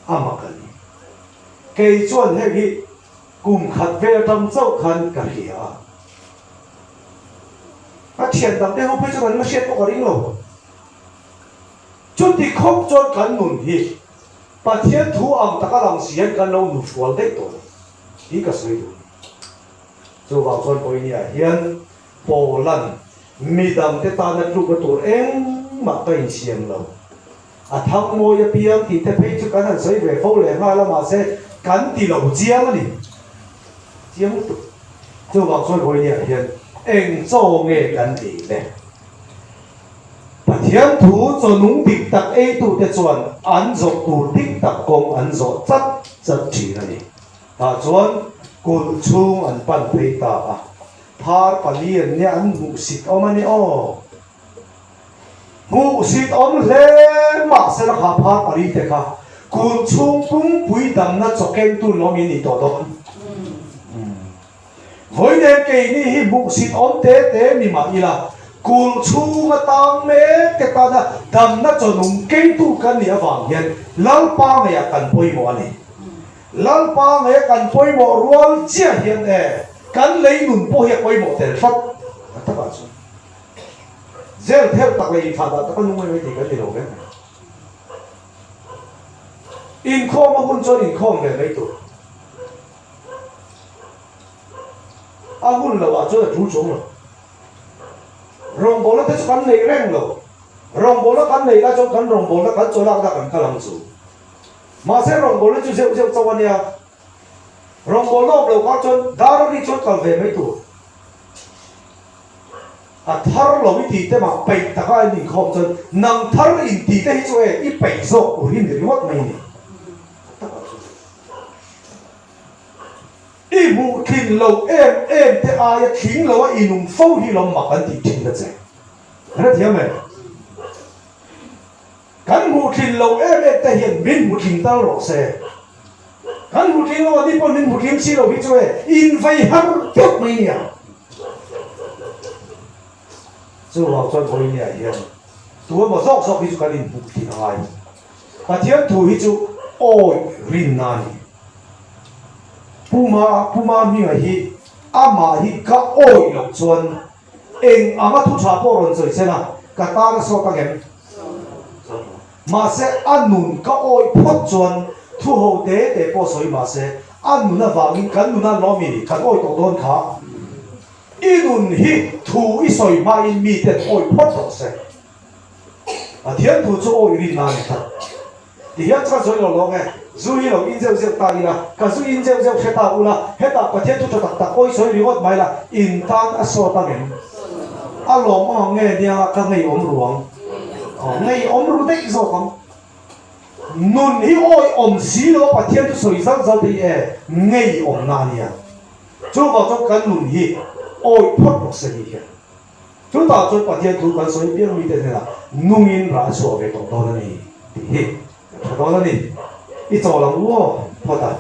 A mak a ni. Kei chuan heng hi Kum khat vel atang chauh khan ka hria a. Ka thian dang te ho phei chuan an la hriat pawh ka ring lo. Chuti khawp chuan kan nun hi Pathian thu ang taka lang si hian kan lo nuhrual daih tawh a ni tih ka sawi duh a ni. Chuvang chuan Pawiniah hian Paulan midangte tana tlukna tur engmah ka insiam lo. A thang mawi apiang tih te phei chu kan han sawi ve fo leh nghal a, mahse kan ti lo chiang a ni. Chiang lutuk. Chuvang chuan vawinia hian eng chaw nge kan ei le? Pathian thu chaw nung dik tak eitute chuan an zawh tur dik tak kawng an zawh chat chat thin a ni. Tah chuan kulh chhung an pan phei ta a, phar palian nia an hmuhsit awm a ni aw. Hmuhsit awm hle mahse la kha phar pali te kha kun chhung pungpui damna chaw kengtu lawm in nih tawh dawn. Vawiin keini hi hmuhsit awm te te ni mah ila kul chhung atang mek te tana damna chaw nung kengtu kan nih avang hian Lalpa ngeiah kan pawimawh a ni. Lalpa ngeia kan pawimawh rual chiah hian e kan lei nun pawh hi a pawimawh tel tlat a takah chuan. Zel thelh tak leh inthlah dah tak a nung em tih kan ni lo reng mai. Inkhawm a hun chuan inkhawm ve mai tur. A hun lo ah chuan a tul chuang lo. Rawngbawlna te chu kan nei reng lo. Rawngbawlna kan nei lai chuan kan rawngbawlna kan chaw lakna kan kal ang chu. Mahse rawngbawlna chu zeuh zeuh chauh a nia. Rawngbawlna awm lo kha chuan dar a ri chuan kal ve mai tur. A thar lo i tih te mah peih taka in inkhawm chuan nang thar in tih te hi chu e i peih zawk tur hi ni ringawt mai ni. A takah chuan i hmuh tlin lo em em te aia tling lo a inum fo hi lawm mak an tih thin na che. Hrethiam em? Kan hmuh tling lo em em te hian min hmu tling tal rawh se. Kan hmu tling lo a ni pawh min hmu tling si lo hi chu e invei har deuh mai nia. Chuvang chuan vawinia hian tu emaw zawk zawk hi chu kan inhmuh tling a ngai. Pathian thu hi chu awi rinna a ni. Puma Puma hminga hi amah hi ka awi loh chuan Eng anga thu tha pawh rawn sawi sen a, ka tan a sawt ang em? Mahse, a nun ka awih phawt chuan thu ho te te pawh sawi mahse, a nun avangin kan nun a lawmi kan awih tawh dawn kha. I nun hi thu i sawi hmain miten awih phawt rawh se. Pathian thu chu awih rinna a ni tlat. Ti hian chuan sawi lo lawng e, zu hi lo in zeuh zeuh ta ila, ka zu in zeuh zeuh hre ta ula, hetah Pathian thu tha tak tak awi sawi ringawt mai la, in tan a sawt ang em? A lawm awm ang nge nia ka ngei awm ru ang? Aw, ngei awm ru daih zawk ang. Nun hi awi awm si lo a Pathian thu sawi zal zal te hi e, ngei awmna a nia. Chuvang chuan kan nun hi awi phawt rawh se ni hian. Chutah chuan Pathian thu kan sawi piang mite hnenah nungin rah a chhuah ve tawh dawn a ni tih hi kan hre dawn a ni. I chawl ang u aw phawt a.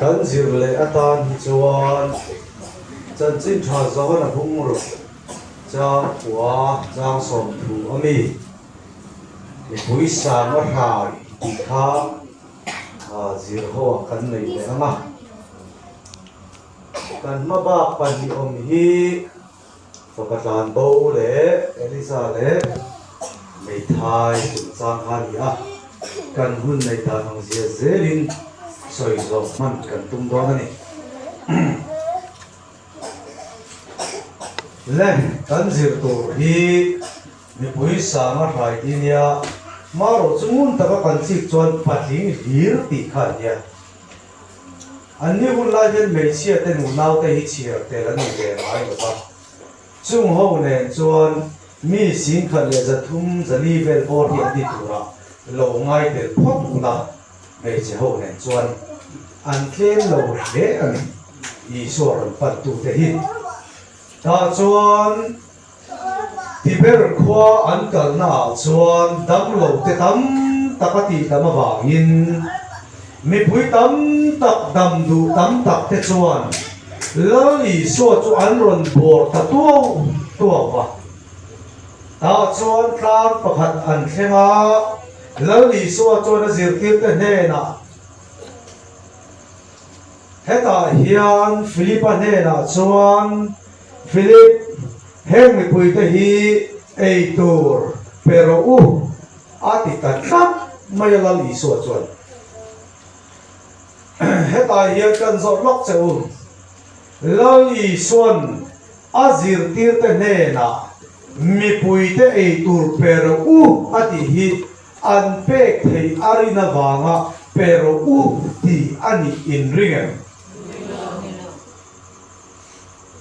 Kan zir leh atan hi chuan chanchin tha zawhna bung ruk chang khua chang 30 a mi mipui sanga hrai tih kha zir ho ah kan nei leh ang a. Kan hma bak pahnih awm hi Fapa Tlanbo leh Eliza leh Meithai chungchang kha a ni a, kan hun neih dan ang zia zelin sawi zawh hman kan tum dawn a ni. Le, kan zir tur hi mipui sanga hrai ti nia, marawh chu ngun taka kan chik chuan patling hlir tih kha a nia. Anni hun lai hian hmeichhia te nunau te hi chhiar tel an ni ve ngai lo va. Chung ho nen chuan mi 1340 vel bawr hi an ti tura lo ngai tel phawt ula hmeichhe ho nen chuan an tlem lo hle a ni Isua rawn pantute hi. Tah chuan Tiber khua an kalna ah chuan damlo te tam tak a tih dam avangin mipui tam tak dam duh tam tak te chuan Lal Isua chu an rawn bawr ta tuau tuau va. Tah chuan tlang pakhat an thleng a, Lal Isua chuan a zirtirte hnenah, Hetah hian Philipa hnenah chuan, Philip, heng mipuite hi ei tur pe rawh u, a ti ta tlat mai a Lal Isua chuan. Hetah hian kan zawt lawk che u, Lal Isua'n a zirtirte hnenah mipuite ei tur pe rawh u a tih hi an pek theih a rin avanga pe rawh u tih a nih inring em?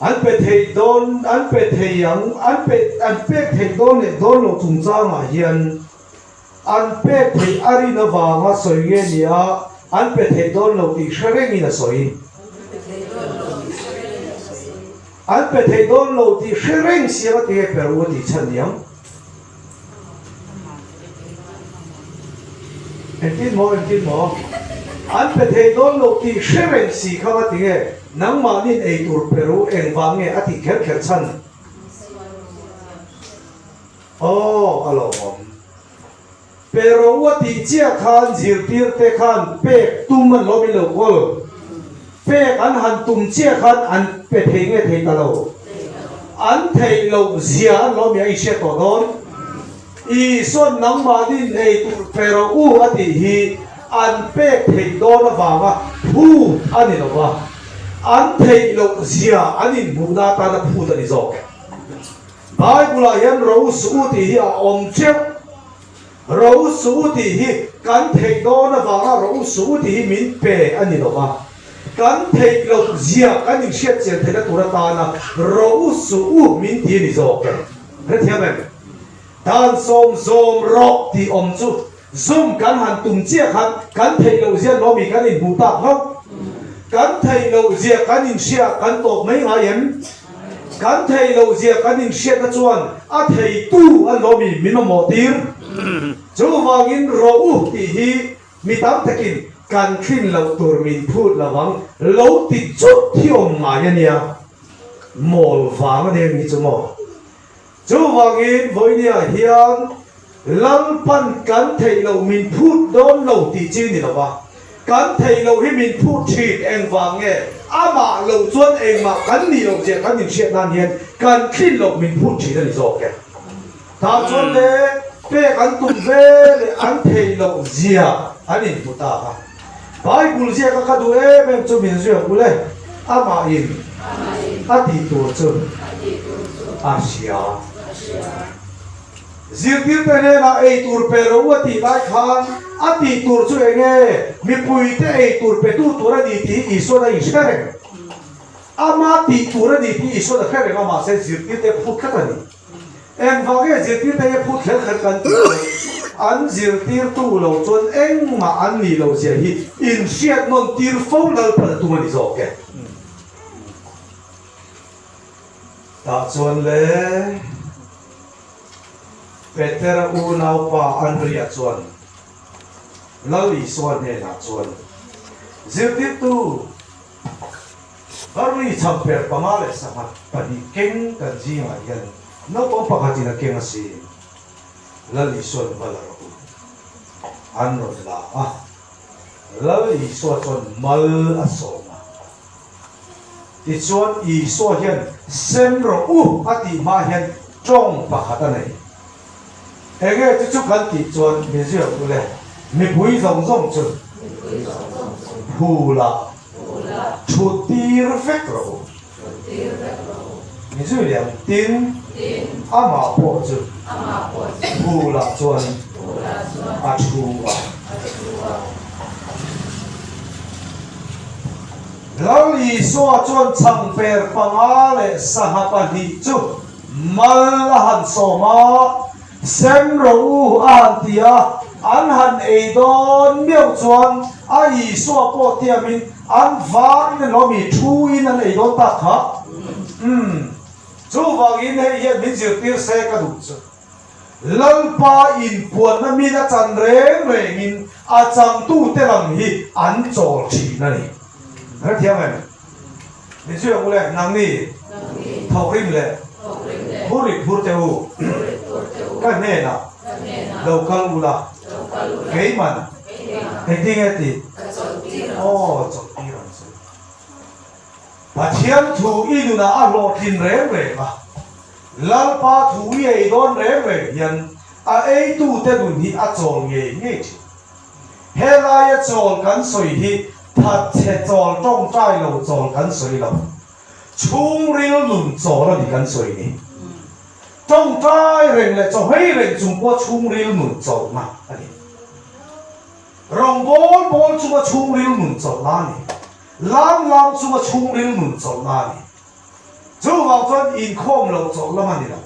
An pe theih dawn, an pe thei ang, an pe, an pek theih dawn leh dawn loh chungchangah hian an pek theih a rin avanga sawi nge nia an pe theih dawn lo tih hre rengin a sawi. An pe theih dawn lo tih hre reng siam a ti nge Peru a tih chhan niang. Engtin maw, engtin maw? An pe thei dawn lo tih hre reng si kha va ti nge? Nangmahni'n ei tur pe ru engvang nge a tih kher kher chhan? Aw, a lawmawm. Pe ro a tih chiah khan zirtirte khan pek tum an lawm in lo kawl. Pek an han tum chiah khan an pe thei nge thei ta lo. An theih loh zia an lawm i a inhriat tawh dawn. Isuan nangmahni'n ei tur pe rawh u a tih hi an pek theih dawn avanga phut a ni lo va, an theih loh zia an inhmuhna atana phut a ni zawk. Bible-ah hian ro suh u tih hi a awm teuh. Ro suh u tih hi kan theih dawn avanga ro suh u tih hi min pe a ni lo va, kan theih loh zia kan inhriat chian theihna tur atana ro suh u min ti a ni zawk e. Hrethiam em? Dan 70 rawh tih awm chu Zum kan han tum chiah khan kan theih loh zia Nomi kan inhmuh tak hlauh. Kan theih loh zia kan inhria kan tawp mai ngai em? Kan theih loh zia kan inhriatna chuan a theitu a Nomi min mamawh tir. Chuvangin rawh u tih hi mi tam takin kan thlin loh tur min phut lo ang lo ti chut hi awm ngai a nia. Mawl vang a nia eng hi chu maw? Chuvangin vawinia hian Lalpan kan theih loh min phut dawn lo tih chi ni lova, kan theih loh hi min phut thin engvang nge amah lo chuan engmah kan nih loh zia kan inhriat nan hian kan thlin loh min phut thin a ni zawk e. Tah chuan le pek an tum ve leh an theih loh zia an inhmu ta a. Bible ziaka ka duh em em chu min zui ang u le, amahin a tih tur chu a hria. Zirtirte hnenah ei tur pe rawh u a tih lai khan a tih tur chu eng nge? Mipuite ei tur petu tur a ni tih Isuan a inhre reng. Ama tih tur a ni tih Isuan a hre reng a, mahse zirtirte phut tlat a ni. Engvang nge zirtirte hi phut kher kher kan tih chu? An zirtirtu lo chuan engmah an nih loh zia hi inhriat nawn tir fo Lalpan a tum a ni zawk e. Tah chuan le Petera unaupa Andria chuan Lal Isua hnenah chuan, Zirtirtu! Barli chhamper panga leh sangha pahnih keng kan zingah hian naupang pakhatin a keng a si. Lal Isua'n va la rawh u. An rawn la a. Lal Isua chuan mal a sawm a. Tichuan Isua hian sem rawh u a tih hma hian tawng pakhat a nei. Enge chu chu kan tih chuan min ziak u le, mipui zawng zawng chu phul ah thut tir vek rawh u. Min zui leh ang tin amah pawh chu phul ah chuan a thu a. Lal Isua chuan changper panga leh sangha pahnih chu mal a han sawm a, Sem rawh u a han ti a, an han ei dawn miau chuan a Isua pawh tiamin an vangin an awm i, thuin an ei dawn tak kha. Umm, chuvangin hei hian min zirtir se ka duh chu. Lalpa inpuanna min a chan reng rengin a changtute lam hi an chawl thin a ni. Hrethiam em? Min zui ang u le, nangni thawkrim leh phurrit phur teh u, ka hnenah lo kal u la, keiman engtin nge tih? Aw, chawlhtir ang che. Pathian thu i nunah a hlawhtlin reng reng a, Lalpa thu i ei dawn reng reng hian a eitute nun hi a chawl ngei ngei thin. Helaia chawl kan sawi hi thatchhe chawl tawngtai lo chawl kan sawi lo. Chhungril nun chawl a ni kan sawi ni. Tawngtai reng leh chawhmei reng chung pawh chhungril nun chawlhna a ni. Rawngbawl bawl chunga chhungril nun chawlhna a ni. Lam lam chunga chhungril nun chawlhna a ni. Chuvang chuan inkhawm loh chawlh lam a ni lo.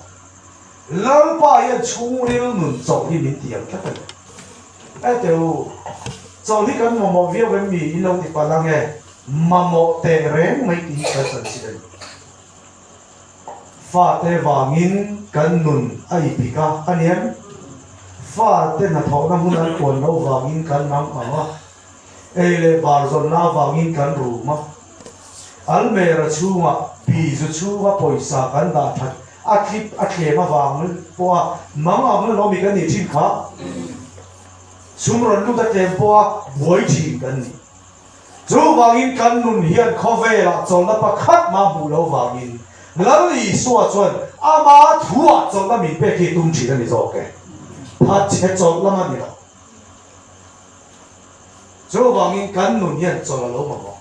Lalpa hian chhungril nun chawlh hi min tiam tlat a ni. Ete u, chawlh hi kan mamawh viau em mi in lo ti palh ang e, mamawh teh reng mai tih hi kan chanchin a ni. Fate vangin kan nun a ipik a, a ni em? Fate hnathawhna hmun an puan loh vangin kan mang ang a, ei leh bar zawnna avangin kan rum a. Almera chhungah bizu chhunga pawisa kan dah that a tlip a tlem avang pawha mang ang lawmi kan nih thin kha sum rawn lut a tlem pawha buai thin kan ni. Chuvangin kan nun hian khawvelah chawlhna pakhat mah hmuh lo vangin Lal Isua chuan ama thuah chawlhna min pek hi tum thin a ni zawk e. Phatchhe chawlh lam a ni lo. Chuvangin kan nun hian chawlh a lo mamawh.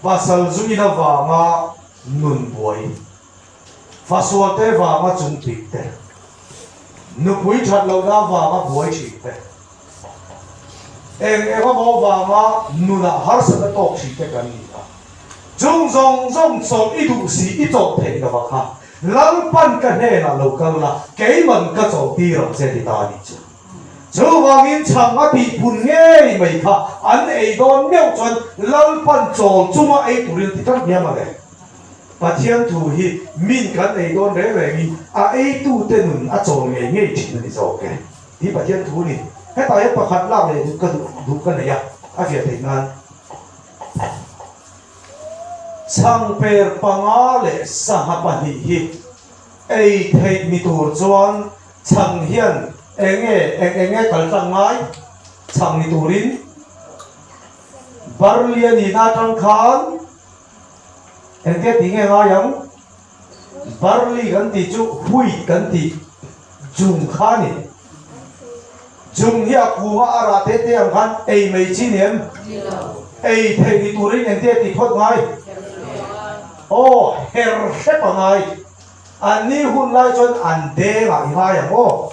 Pasal zuin avanga nun buai, fasualte vanga chungpik te, nupui that lohna avanga buai thin te, eng eng emaw vanga nunah harsatna tawk thin te kan ni a. Chung zawng zawng chawlh i duh si i chawlh theih lova kha Lalpan ka hnenah lo kal la, keiman ka chawlh tir ang che ti ta a nih chu. Chuvangin chhang a tih phun ngei mai kha an ei dawn meuh chuan Lalpan chawl chunga ei turin ti tlat hmiam a le. Pathian thu hi min kan ei dawn reng rengin a eitute nun a chawl ngei ngei thin a ni zawk e. Hi Pathian thu ni. Hetah hian pakhat lak leh duh ka duh duh ka nei a, a fiah theih nan. Chhangper panga leh sangha pahnih hi ei theih ni tur chuan Chhang hian enge eng enge kal tlang ngai chhang ni turin Barley a nihna atang khan engte tih nge ngai ang? Barley kan tih chu wheat kan tih jung kha a ni. Jung hi a kunga a rah te te ang khan ei mai chi ni em? Ei theih ni turin engte tih phawt ngai? Aw her hrep a ngai. An ni hun lai chuan an deng ah i ngai ang aw.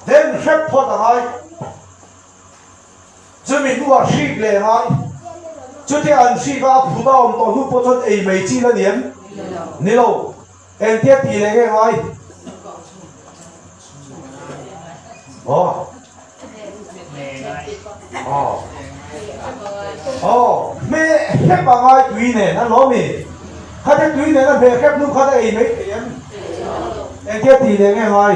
Den hrep phawt a ngai. Chumi hnuah hrik leh a ngai. Chutia an hrik a a phut a awm tawh hnu pawh chuan ei mai chi la ni em? Ni lo. Engtia tih leh nge ngai? Aw. Aw. Aw, hmeh hrep a ngai tui nen a lawm i. Khatia tui nen a hmeh hrep hnu khan a ei mai thei em? Engtia tih leh nge ngai?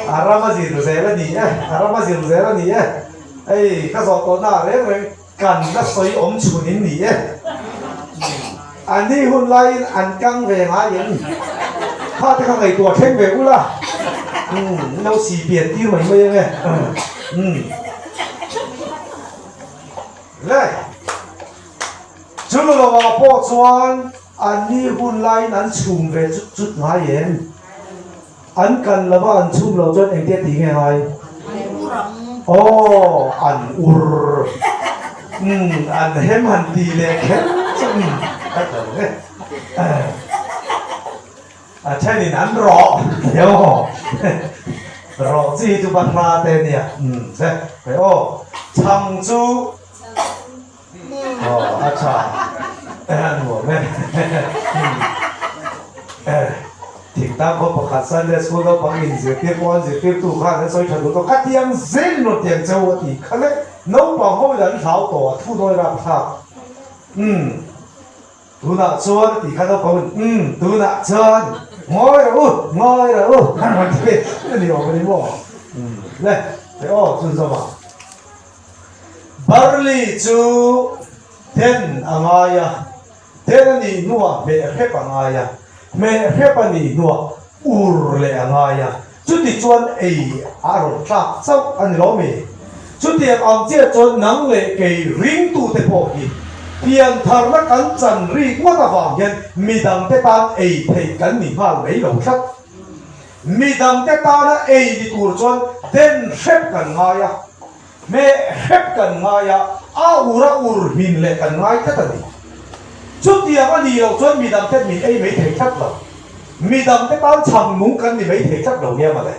A ram a zir zel a ni e, a ram a zir zel a ni e. Hei ka zawh tawhna ah reng reng kan la sawi awm chhun in ni e. A ni hun laiin an kang ve ngai em? Kha te kha ngaihtuah thleng ve ula. Umm lo si pian tir mai mai ange. Umm. Le. Chu lovah pawh chuan an ni hun laiin an chhum ve chut chut ngai em? An kan lova an chhum loh chuan engtia tih nge ngai? Aw, an ur. Umm, an hem han ti leh kher chu umm, ka tla lo e. A thenin an rawh tia aw. Rawh chi hi chu Bahra te nia. Umm, che, hei aw, chhang chu. Aw a tha a nuam e Thingtang khaw pakhat Sunday School naupang in zirtir pawh an zirtirtu khan an sawi tha duh tawh ka tiang zel rawn tiang cheu a ti kha le naupang ho in an hlau tawh a thu nawi rap thlak umm tunah chuan a ti kha naupang in umm tunah chuan ngawi rawh u ngawi rawh u an rawn ti a ni awm a ni maw umm le aw chhunzawm ah. Barley chu den a ngai a, den a nih hnuah hmeh hrep a ngai a, hmeh hrep a nih hnuah ur leh a ngai a, chuti chuan ei a rawn tlak chauh a ni lo mi? Chutiang ang chiah chuan nang leh kei ringtute pawh hi piantharna kan chan rik ngawt avang hian midangte tan ei theih kan ni nghal mai lo tlat. Midangte tana ei ni tur chuan den hrep kan ngai a, hmeh hrep kan ngai a, a ur a ur hmin leh kan ngai tlat a ni. Chutiang a nih loh chuan midangte min ei mai thei tlat lo. Midangte tan chhang nung kan ni mai thei tlat lo nia mawle.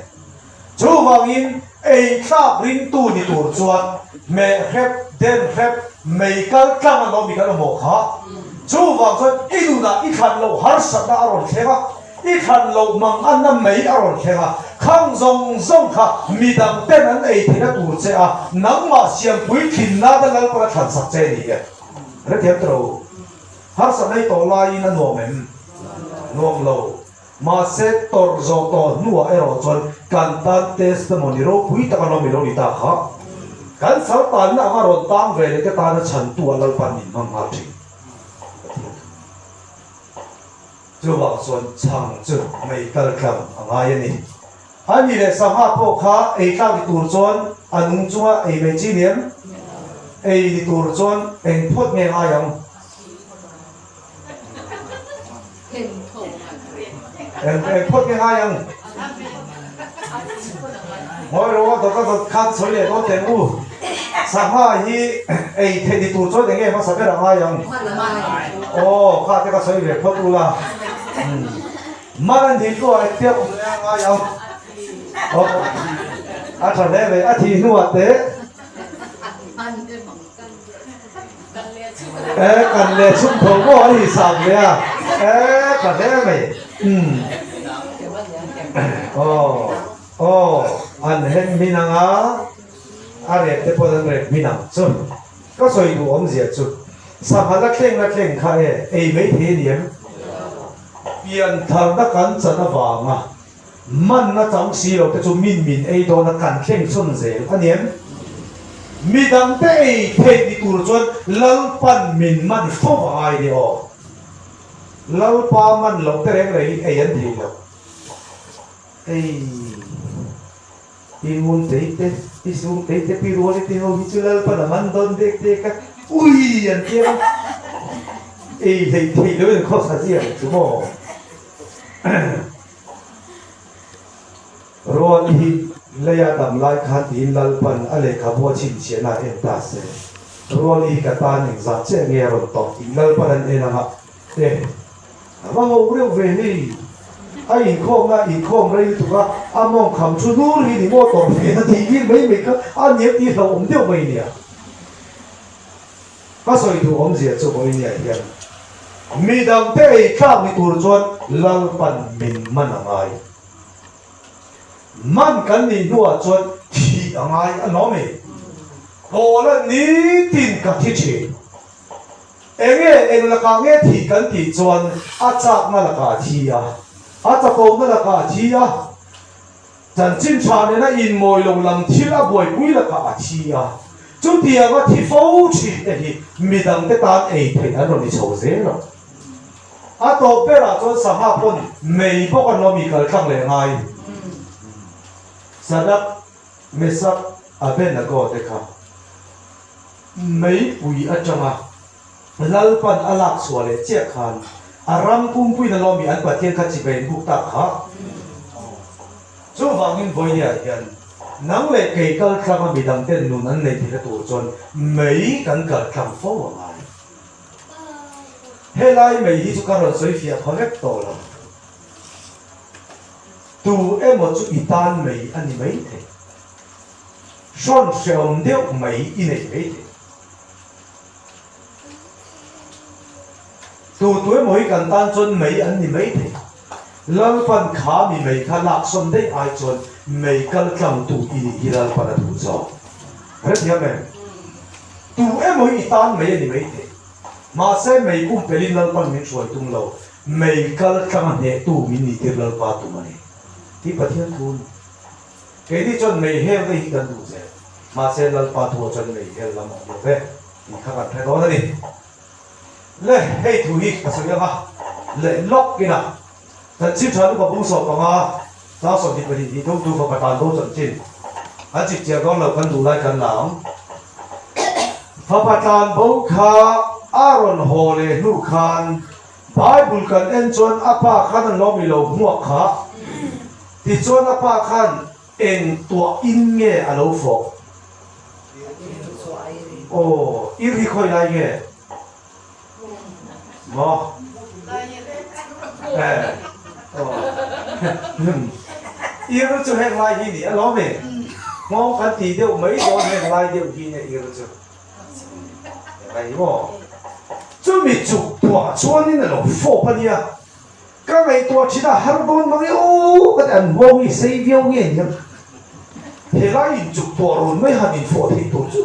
Chuvangin ei thlak ringtu ni tur chuan hmeh hrep, den hrep, mei kal tlang an awm i kan awmawh kha. Chuvang chuan i nunah i thlan loh harsatna a rawn thleng a, i thlan loh manganna mei a rawn thleng a, khang zawng zawng kha midang ten an ei theihna tur che a, nangmah siampui thin nana Lalpan a thlan sak che ni e. Hrethiam tawh u. Harsatna i tawh laiin a nuam em? Nuam lo. Mahse, tawrh zawh tawh hnuah erawh chuan kan tan testimony ropui tak an awm i lo ni ta kha. Kan sal tanna anga rawn tang ve leh te tana chhantu ah Lalpan min hmang nghal thin. Pathian thu. Chuvang chuan chhang chu mei kal tlang a ngai a ni. A ni leh sangha pawh kha ei tlak ni tur chuan a nung chunga ei mai chi ni em? Ei ni tur chuan eng phawt nge ngai ang? Eng eng phawt nge ngai ang? Ngawi rawh a dawt a dawt khan sawi leh dawn teh u. Sangha hi ei theih ni tur chuan eng nge hmasa ber a ngai ang? Aw kha te ka sawi ve phawt ula. Man an thih hnuah engtia awm leh a ngai ang? Aw a tha hle mai a thih hnuah teh. E kan leh chhung tho maw a hi sang ve a e tha hle mai umm aw aw an hem hmin ang a a rep te pawh an rep hmin ang chu ka sawi duh awmzia chu sangha la thleng la thleng kha e ei mai thei a ni em piantharna kan chan avanga Man na chang si lo te chu min min ei dawn a kan thleng chhawn zel a ni em? Midang te ei theih ni tur chuan Lalpan min man fo a ngai ni aw. Lalpa man loh te reng reng in ei an thei lo. Ei Pi Ngun tei te, Pi Sung tei te, Pi Ruali te ho hi chu Lalpan a man dawn dek dek a, ui an ti a, ei hleih theih lo in khawsa zia ang chu maw. Rual hi leia dam lai khan tiin Lalpan a lehkhabu a chhinchhiahna a en ta se. Rual hi ka tan engzah chiah nge a rawn tawh tih Lalpan an en anga e a va ho reuh ve hei. A inkhawmna inkhawm rei lutuk a, a mawng kham thu hnur hi ni maw tawrh ve a tih bik mai mai kha a niam tih hlauhawm deuh mai nia. Ka sawi duh awmzia chu vawinia hian midangte ei tlak ni tur chuan Lalpan min man a ngai. Man kan nih hnuah chuan thih a ngai a lawm e. Pawla nitin ka thi thin. Enge eng lakah nge thih kan tih chuan a chakna lakah a thi a. A chakawmna lakah a thi a, chanchin tha nena inmawi lo lam thil a buaipui lakah a thi a. Chutiang a thi fo thin te hi midangte tan ei theih an rawn ni chho zel a. A tawp berah chuan sangha pawn mei bawk an awm i kal tlang leh ngai. Sadak, Mesak, Abednego te kha meipui atanga Lalpan a lak chhuah leh chiah khan a ram pumpuiin a lawmi an Pathian kha chibai an buk tak kha. Chuvangin vawinia hian nang leh kei kal tlanga midang ten nun an nei theihna tur chuan mei kan kal tlang fo a ngai. Helai mei hi chu ka rawn sawi fiah pha vek tawh lo. Tu emaw chu i tan mei a ni maithei. Hrawn hrehawm deuh mai i nei maithei. Tu tu emaw hi kan tan chuan mei an ni mai thei. Lalpan kha mi mei kha laksawn daih ai chuan mei kal tlang tu i nih hi Lalpan a duh zawk. Hrethiam em? Tu emaw hi i tan mei a ni mai thei. Mahse mei pumpelhin Lalpan min hruai tum lo, mei kal tlang a hnehtu min nih tir Lalpa tum a ni. Tih Pathian thu a ni. Keini chuan mei hel daih hi kan duh zel. Mahse Lalpa thu ah chuan mei hel lam awm lo ve tih kha kan hre dawn a ni. Le, hei thu hi ka sawi ang a, leh lawk ina chanchin tha lupa bung sawm panga tlang 22 tih thawktu fapa tan bo chanchin an chip chiah dawn lo kan duh lai kan la ang. Fapa tlan bo kha a rawn haw leh hnu khan Bible kan en chuan a pa khan an lawm i lo hmuak kha. Tichuan a pa khan Eng tuah in nge a lo fawh? Aw, i ri khawi lai nge? Maw? Eh, aw. Ir chu heng lai hi ni alawm e. Nghawng kan ti deuh mai dawn heng lai deuh hi nge ir chu. Heng lai hi maw? Chumi chuk tuah chuanin a lo fawp a nia. Ka ngaihtuah thin a, har dawn mang e aw ka ti, an huang hi sei viau nge niang, helai in chuk tuah run mai han infawh theih tur chu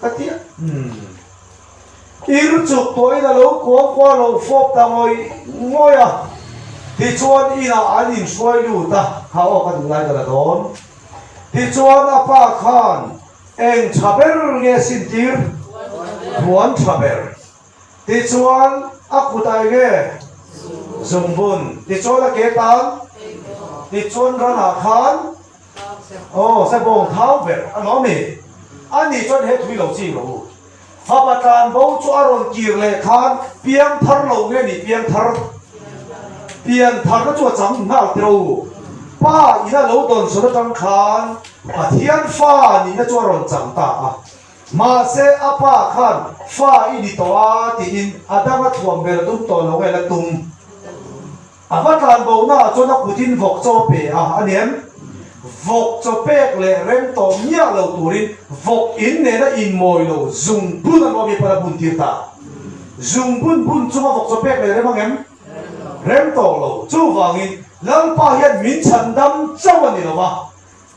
ka ti a, umm ir chuk tuahin a lo kuang kual lo fawp ta ngawih ngawih a, tichuan inah an inhruai lut a, kha aw ka duh lai ka la dawn, tichuan a pa khan eng tha ber nge sintir? Puan tha ber. Tichuan, a kut ah enge? Zungbun. Tichuan a ke tan? Tichuan ran ah khan? Aw, sebawng thau ber a lawm i. Ani chuan he thui lo ching rawh u. Fapa tlan bo chu a rawn kir leh khan piang thar lo nge ni piang thar? Pian tharna chu a chang nghal teh rawh u. Pa ina lo dawnsawn atang khan Pathian fa nihna chu a rawn chang ta a. Mahse, a pa khan fa i ni tawh a tiin a dang a thuam ber tum tawh lo nge la tum. A va tlan bo na ah chuan a kutin vawk chaw pe a a ni em? Vawk chaw pek leh rem tawh miah lo turin vawk in nena inmawi lo zung bun an awm i pan a bun tir ta. Zung bun bun chunga vawk chaw pek leh rem ang em? Rem tawh lo. Chuvangin Lalpa hian min chhandam chauh a ni lo va.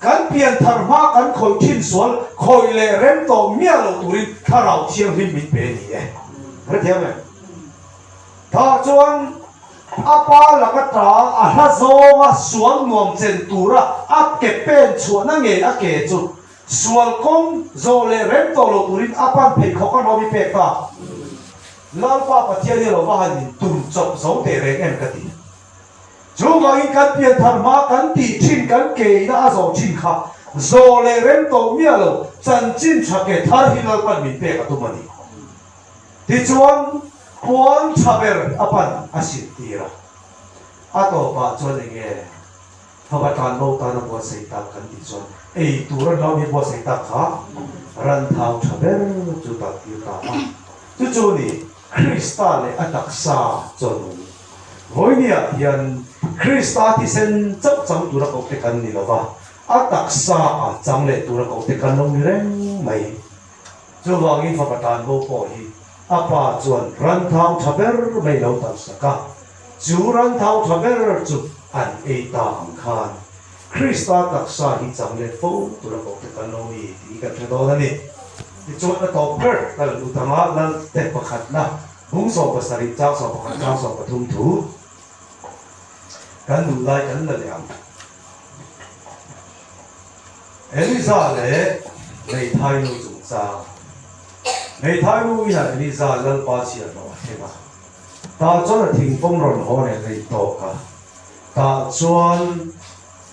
Kan pian thar hma kan khawih thin sual khawih leh rem tawh miah lo turin Thlarau Thianghlim min pe a ni e. Hrethiam em? Tah chuan a pa laka ta a hla zawnga sual nuam chen tura a ke pen chhuahna ngei a ke chu sual kawng zawh leh rem tawh lo turin a pan pheikhawk a hlawm i pek ta. Lalpa Pathian hi lo va han in tum chawp zo teh reng em ka ti. Chuvangin kan pian thar hma kan tih thin kan keina a zawh thin kha zawh leh rem tawh miah lo chanchin tha ke thar hi Lalpan min pek a tum a ni. Tichuan puan tha ber a pan a siltir a, a tawpah chuan enge fapa tlan bo tana buatsaih tak kan tih chuan ei tur an lo hi buatsaih tak kha ran thau tha ber chu tak tir ta a, chu chu ni Krista leh a taksa chawnung. Vawinia hian Krista thisen chauh chang tura kohte kan ni lo va, a taksa a chang leh tura kohte kan lo ni reng mai. Chuvangin fapa tan bo pawh hi a pa chuan ran thau tha ber mai lo talhsak a, chu ran thau tha ber chu an ei ta ang khan Krista taksa hi chang leh fo tura kohte kan lo ni tih hi kan hre dawn a ni. Tichuan a tawp ber ka la lut ang a, Lalte pakhatna Bung 70 chang 11 chang 13 thu. Kan duh lai kan la leh ang. Eliza leh Hmeithai nu chungchang. Hmeithai nu inah Eliza Lalpa chhiahhlawh a thleng a. Tah chuan a thingpawm rawn haw leh rei tawk a. Tah chuan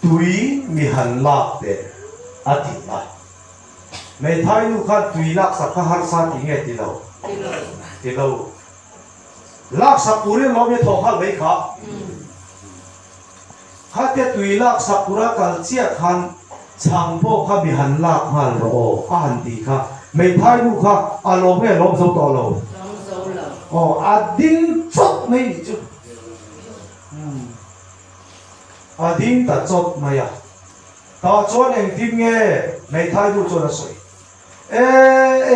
tui mi han lak teh a ti a. Hmeithai nu khan tui laksak kha harsa ti nge ti lo? Ti lo. Laksak turin lawm i thawh nghal mai kha. Khatia tui laksak tura kal chiah khan chhang pawh kha mi han lak nghal rawh aw a han ti kha. Hmeithai nu kha a lawm nge lawm zo tawh lo? Aw a ding chawt mai nih chu. A ding ta chawt mai a. Tah chuan engtin nge hmeithai nu chuan a sawi? E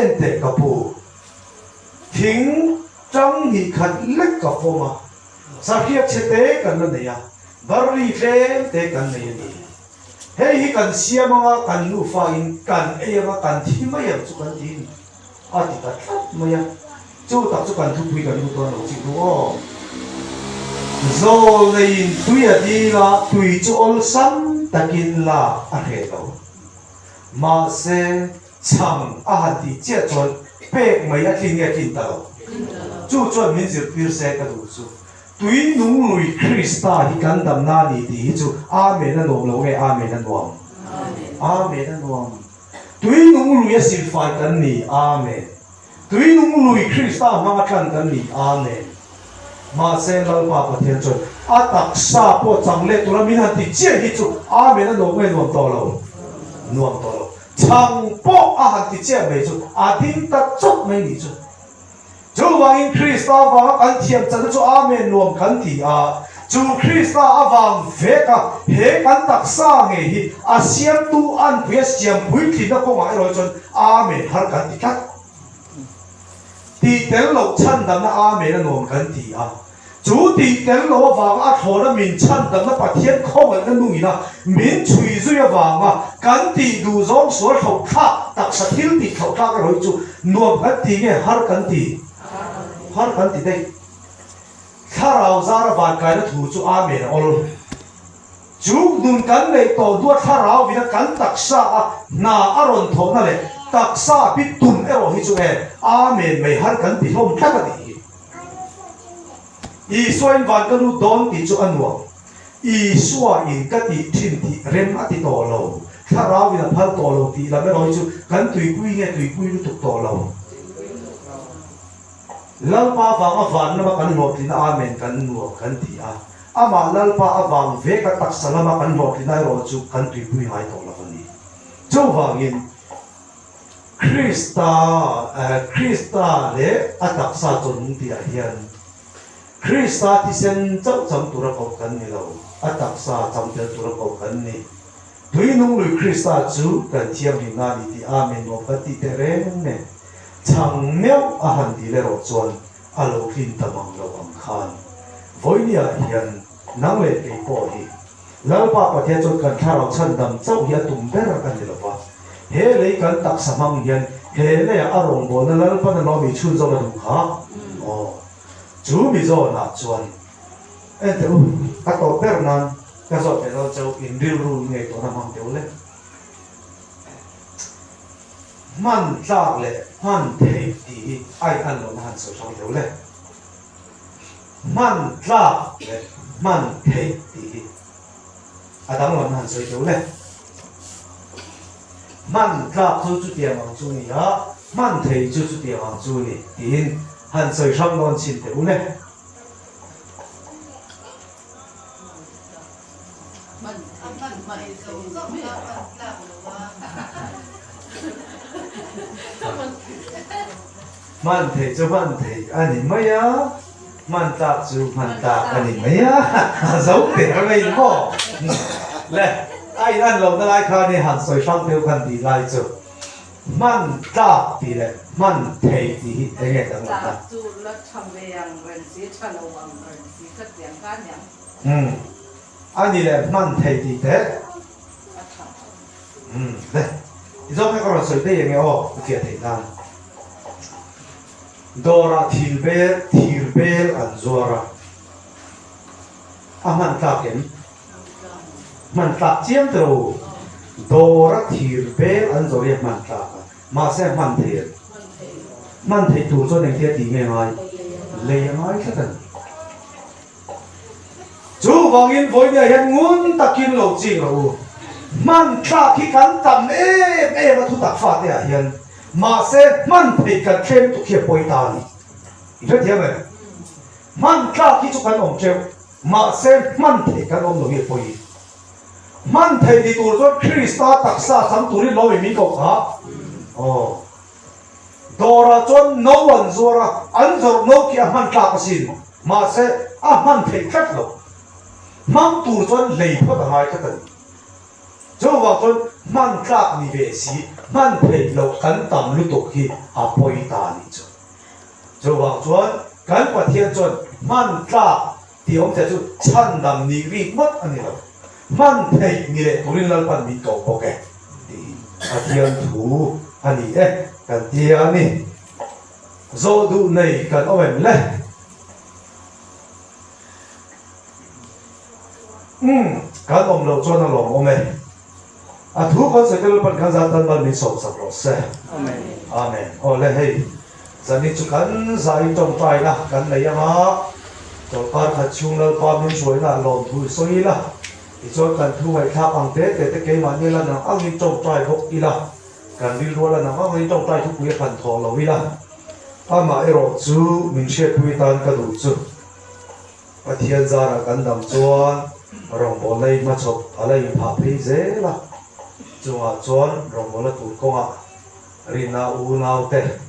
enteh ka pu. Thing tang hnih khat lek ka fawm a, sahriak chhe te kan la nei a, barli tlem te kan nei a ni. Hei hi kan siam anga kan nufa in kan ei anga kan thi mai ang chu kan ti a ti ta tlat mai a, chu tak chu kan thupui kan lut dawn lo chik duh aw. Zawl neiin tui a dil a, tui chu awlsam takin lak a hreh lo. Mahse, Chhang a han tih chiah chuan pek mai a tlin nge tlin ta lo? Chu chuan min zirtir se ka duh chu. Tui nung lui Krista hi kan damna a ni tih hi chu Amen a nuam lo nge Amen a nuam? Amen a nuam. Tui nung lui a silfai kan ni Amen. Tui nung lui Krista hmanga tlan kan ni Amen. Mahse Lalpa Pathian chuan a taksa pawh chang leh tura min han ti chiah hi chu Amen a nuam nge nuam tawh lo? Nuam tawh lo. Chhang pawh a han ti chiah mai chu a ding ta chawt mai nih chu. Chuvangin Krista avanga kan thiam chakna chu Amen nuam kan ti a, chu Krista avang veka he kan taksa ngei hi a siamtu anpui a siam puitlinna kawngah erawh chuan Amen har kan ti tlat. Tih tel loh chhandamna Amen a nuam kan ti a. Chu tih tel lo avanga a thlawna min chhandamna Pathian khawngaihna nungina min chhui zui avanga kan tih duh zawng sual thlauh thlak taksa thil tih thlauh thlak erawh hi chu nuam kan ti nge har kan ti? Har kan ti daih. Thlarau zara vankaina thu chu Amen a awl. Chu nun kan neih tawh hnua thlarau vina kan taksa a hna a rawn thawhna leh taksa bit tum erawh hi chu e Amen mai har kan ti hlawm tlat a nih hi. Isua in van ka lut dawn tih chu a nuam. Isua in ka tih thin tih rem a ti tawh lo. Thlarau in a phal tawh lo tih lam erawh hi chu kan tuipui nge tuipui lutuk tawh lo. Lalpa vanga van lama kan hlawhtlina Amen kan nuam kan ti a. Amah Lalpa avang veka taksa lama kan hlawhtlina erawh chu kan tuipui ngai tawh lo a ni. Chuvangin Krista, Krista leh a taksa chawnung tihah hian Krista thisen chauh cham tura koh kan ni lo, a taksa cham tel tura koh kan ni. Tui nung lui Krista chu kan thianghlimna a ni tih Amen nuam kan tih teh reng nen, chhang meuh a han dil erawh chuan a lo tlin ta mang lo ang khan vawinia hian nang leh kei pawh hi Lalpa Pathian chuan kan thlarau chhandam chauh hi a tum ber a ni lo va. He lei kan taksa hmang hian he leiah a rawngbawlna Lalpan a lawmi chhunzawm a duh kha. Aw, chu mi zawnah chuan enteh u, ka tawp ber nan ka zawt leh dawn cheu, in rilru ngaihtuahna hmang teh u le. Hman tlak leh hman theih tih hi a in an lohna han sawi hrang teh u le. Hman tlak leh hman theih tih hi a danglamna han sawi deuh le. Hman tlak chu chutiang ang chu ni a, hman thei chu chutiang ang chu ni tiin han sawi hrang dawn chhin teh u le. Hman theih chu hman theih a ni mai a, hman tlak chu hman tlak a ni mai a, a zo der mai maw? Le, a in an lohna lai khan i han sawi hrang deuh khan tih lai chu hman tlak tih leh hman theih tih hi eng nge danglam ta? Tlak chu la tha ve ang reng si, tha lo ang reng si kha tiang kha aniang. Umm, a ni leh hman theih tih teh. A tha. Umm le, i zawk kha ka rawn sawi daih enge aw ka fiah theih nan. Dawrah thil bel, thir bel an zuar a. A hman tlak em? Hman tlak chiang teh rawh u. Dawra thir bel an zawrh hi a hman tlak a, mahse a hman thei em? Hman theih tur chuan engtia tih nge ngai? Lei a ngai tlat a ni. Chuvangin vawinia hian ngun takin lo ching rawh u. Hman tlak hi kan tam em em a thutak fate ah hian, mahse hman theih kan tlem tuk hi a pawi ta a ni. I hrethiam em? Hman tlak hi chu kan awm teuh, mahse hman theih kan awm lo hi a pawi. Hman theih ni tur chuan Krista taksa chang turin lawm i min koh kha. Aw. Dawrah chuan no an zuar a, an zawrh no khi a hman tlak asin, mahse a hman theih tlat lo. Hmang tur chuan lei phawt a ngai tlat a ni. Chuvang chuan hman tlak ni ve si, hman theih loh kan tam lutuk hi a pawi ta a nih chu. Chuvang chuan kan Pathian chuan hman tlak tih awmzia chu chhandam nih rik ngawt a ni lo. Hman theih ni leh turin Lalpan min ko bawk e tih hi Pathian thu a ni e kan ti a ni. Zawh duh nei kan awm em le? Umm, kan awm loh chuan a lawmawm e. A thu kan sawi te Lalpan khan zan tan mal min sawm sak rawh se. Amen. Amen. Aw le hei, zanin chu kan zai tawngtaina kan nei ang a, chawlhkar khat chhung Lalpa min hruaina ah lawmthu i sawi ila, tichuan kan thu ngaihthlak ang te te te keimahni lan ang angin tawngtai bawk ila, kan rilru a lan ang angin tawngtai thupui a hran thawh lo ila, amah erawh chu min hriatpui tan ka duh chu. Pathian zarah kan dam chuan rawngbawlna i hmachhawp a la inphah phei zel a, chungah chuan rawngbawlna tur kawngah rinna unaute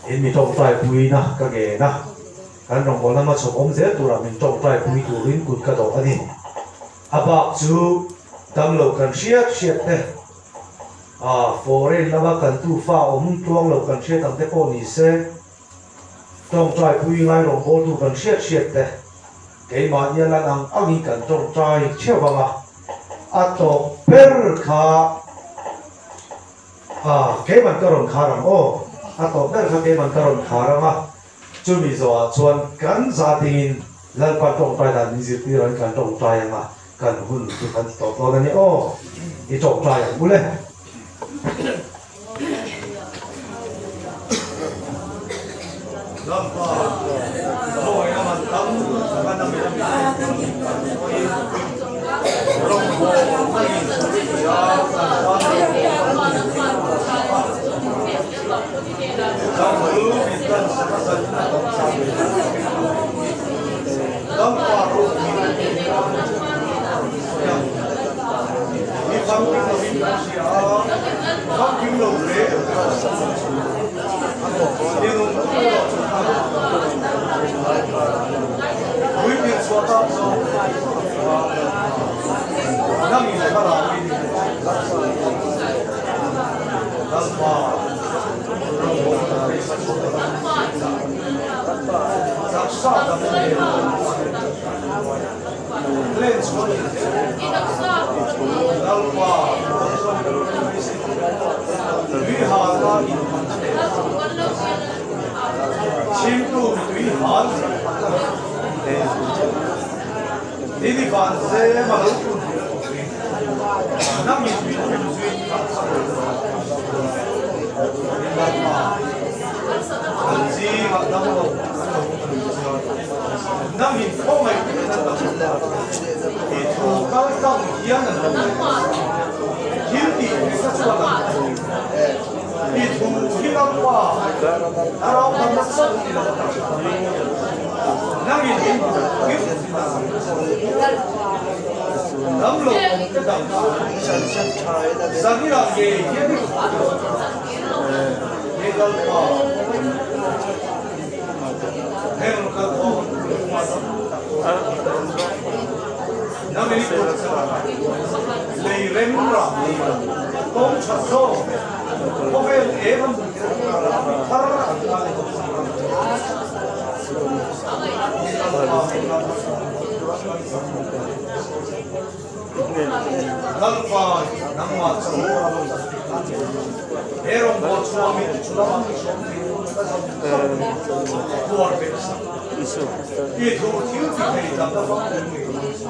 in mi tawngtaipuina ka ngen a, kan rawngbawlna hmachhawp awm zel turah min tawngtaipui turin kut ka dawh a ni. A bak chu damlo kan hriat hriat te, foreign lama kan tufa awm tluang lo kan hriat ang te pawh ni se, Tawngtai pui ngai rawngbawltu kan hriat hriat te, keimahnia lan ang angin kan tawngtai theuh vang a, a tawp ber kha ah keiman ka rawn khar ang aw, a tawp ber kha keiman ka rawn khar ang a, chumi zawhah chuan kan za dingin Lalpa tawngtai dan min zirtir angin kan tawngtai ang a, kan hun chu kan ti tawp dawn a ni aw, i tawngtai ang u le. I thu thil ti thei damna famkim ngei ang chu.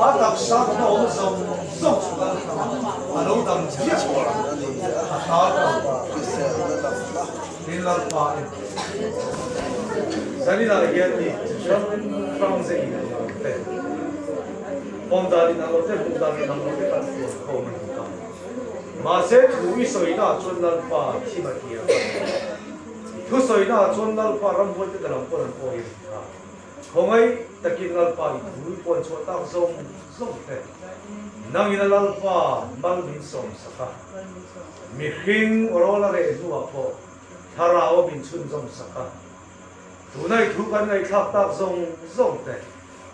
A taksa nuna awm zawng zawng chu kal tlang a, a lo dam chiah a hlau lo. Tin Lalpa en teh. Zaninah hian mi chi hrang hrang ze in ang lo te, awm dan in ang lo te, hmuh dan in ang lo te kan fuan khawm a ni ta. Mahse thu i sawina ah chuan Lalpa thim a kiang a. Thusawiina ah chuan Lalpa ramhuaite ka lam pawn an awi a ni kha. Khawngaih takin Lalpa i thu i puan chhuah tak zawng zawng te. Nangin a Lalpa mal min sawm sak a. Mihring awrawl a reh hnuah pawh thlarau a min chhunzawm sak a. Tuna i thu kan ngaihthlak tak zawng zawng te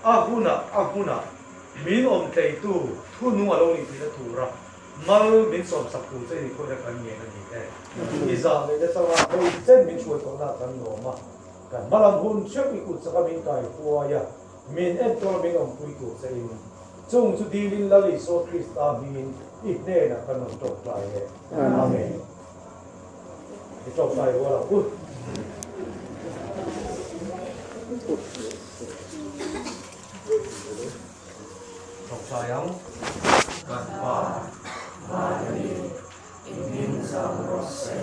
a hunah a hmunah min awm tleitu thu nung a lo nih theihna tura Mal min sawmsak tur che ni khawih a kan ngen a ni e. I zah leh nasa ah hei chen min hruai tawhna ah kan lawm a, kan hma lam hun hreuh i kut chaka min kai huai a, min enkawl a min awmpui tur che in chung chu dilin Lal Isua Krista hmingin i hnenah kan rawn tawngtai e. Amen. I tawngtai rual ang u. Tawngtai ang kan Pa. Mahni i hming zam rawh se,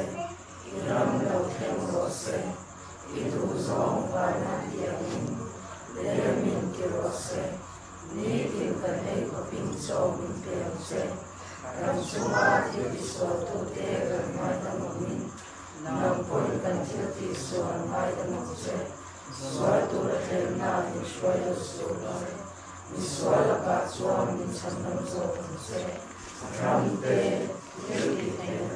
i ram lo thleng rawh se, i duhzawng vanah hianin leh min ti rawh se, nitin kan ei khawpin chaw min pe ang che, kan chunga thil tisualtute kan ngaidam angin, nang pawhin kan thil tihsual ngaidam ang che, Sual tur a tlemna min hruai lo suh la, misual lakah chuan min chhan lam zawk ang che. Ramte, thil tih theihna.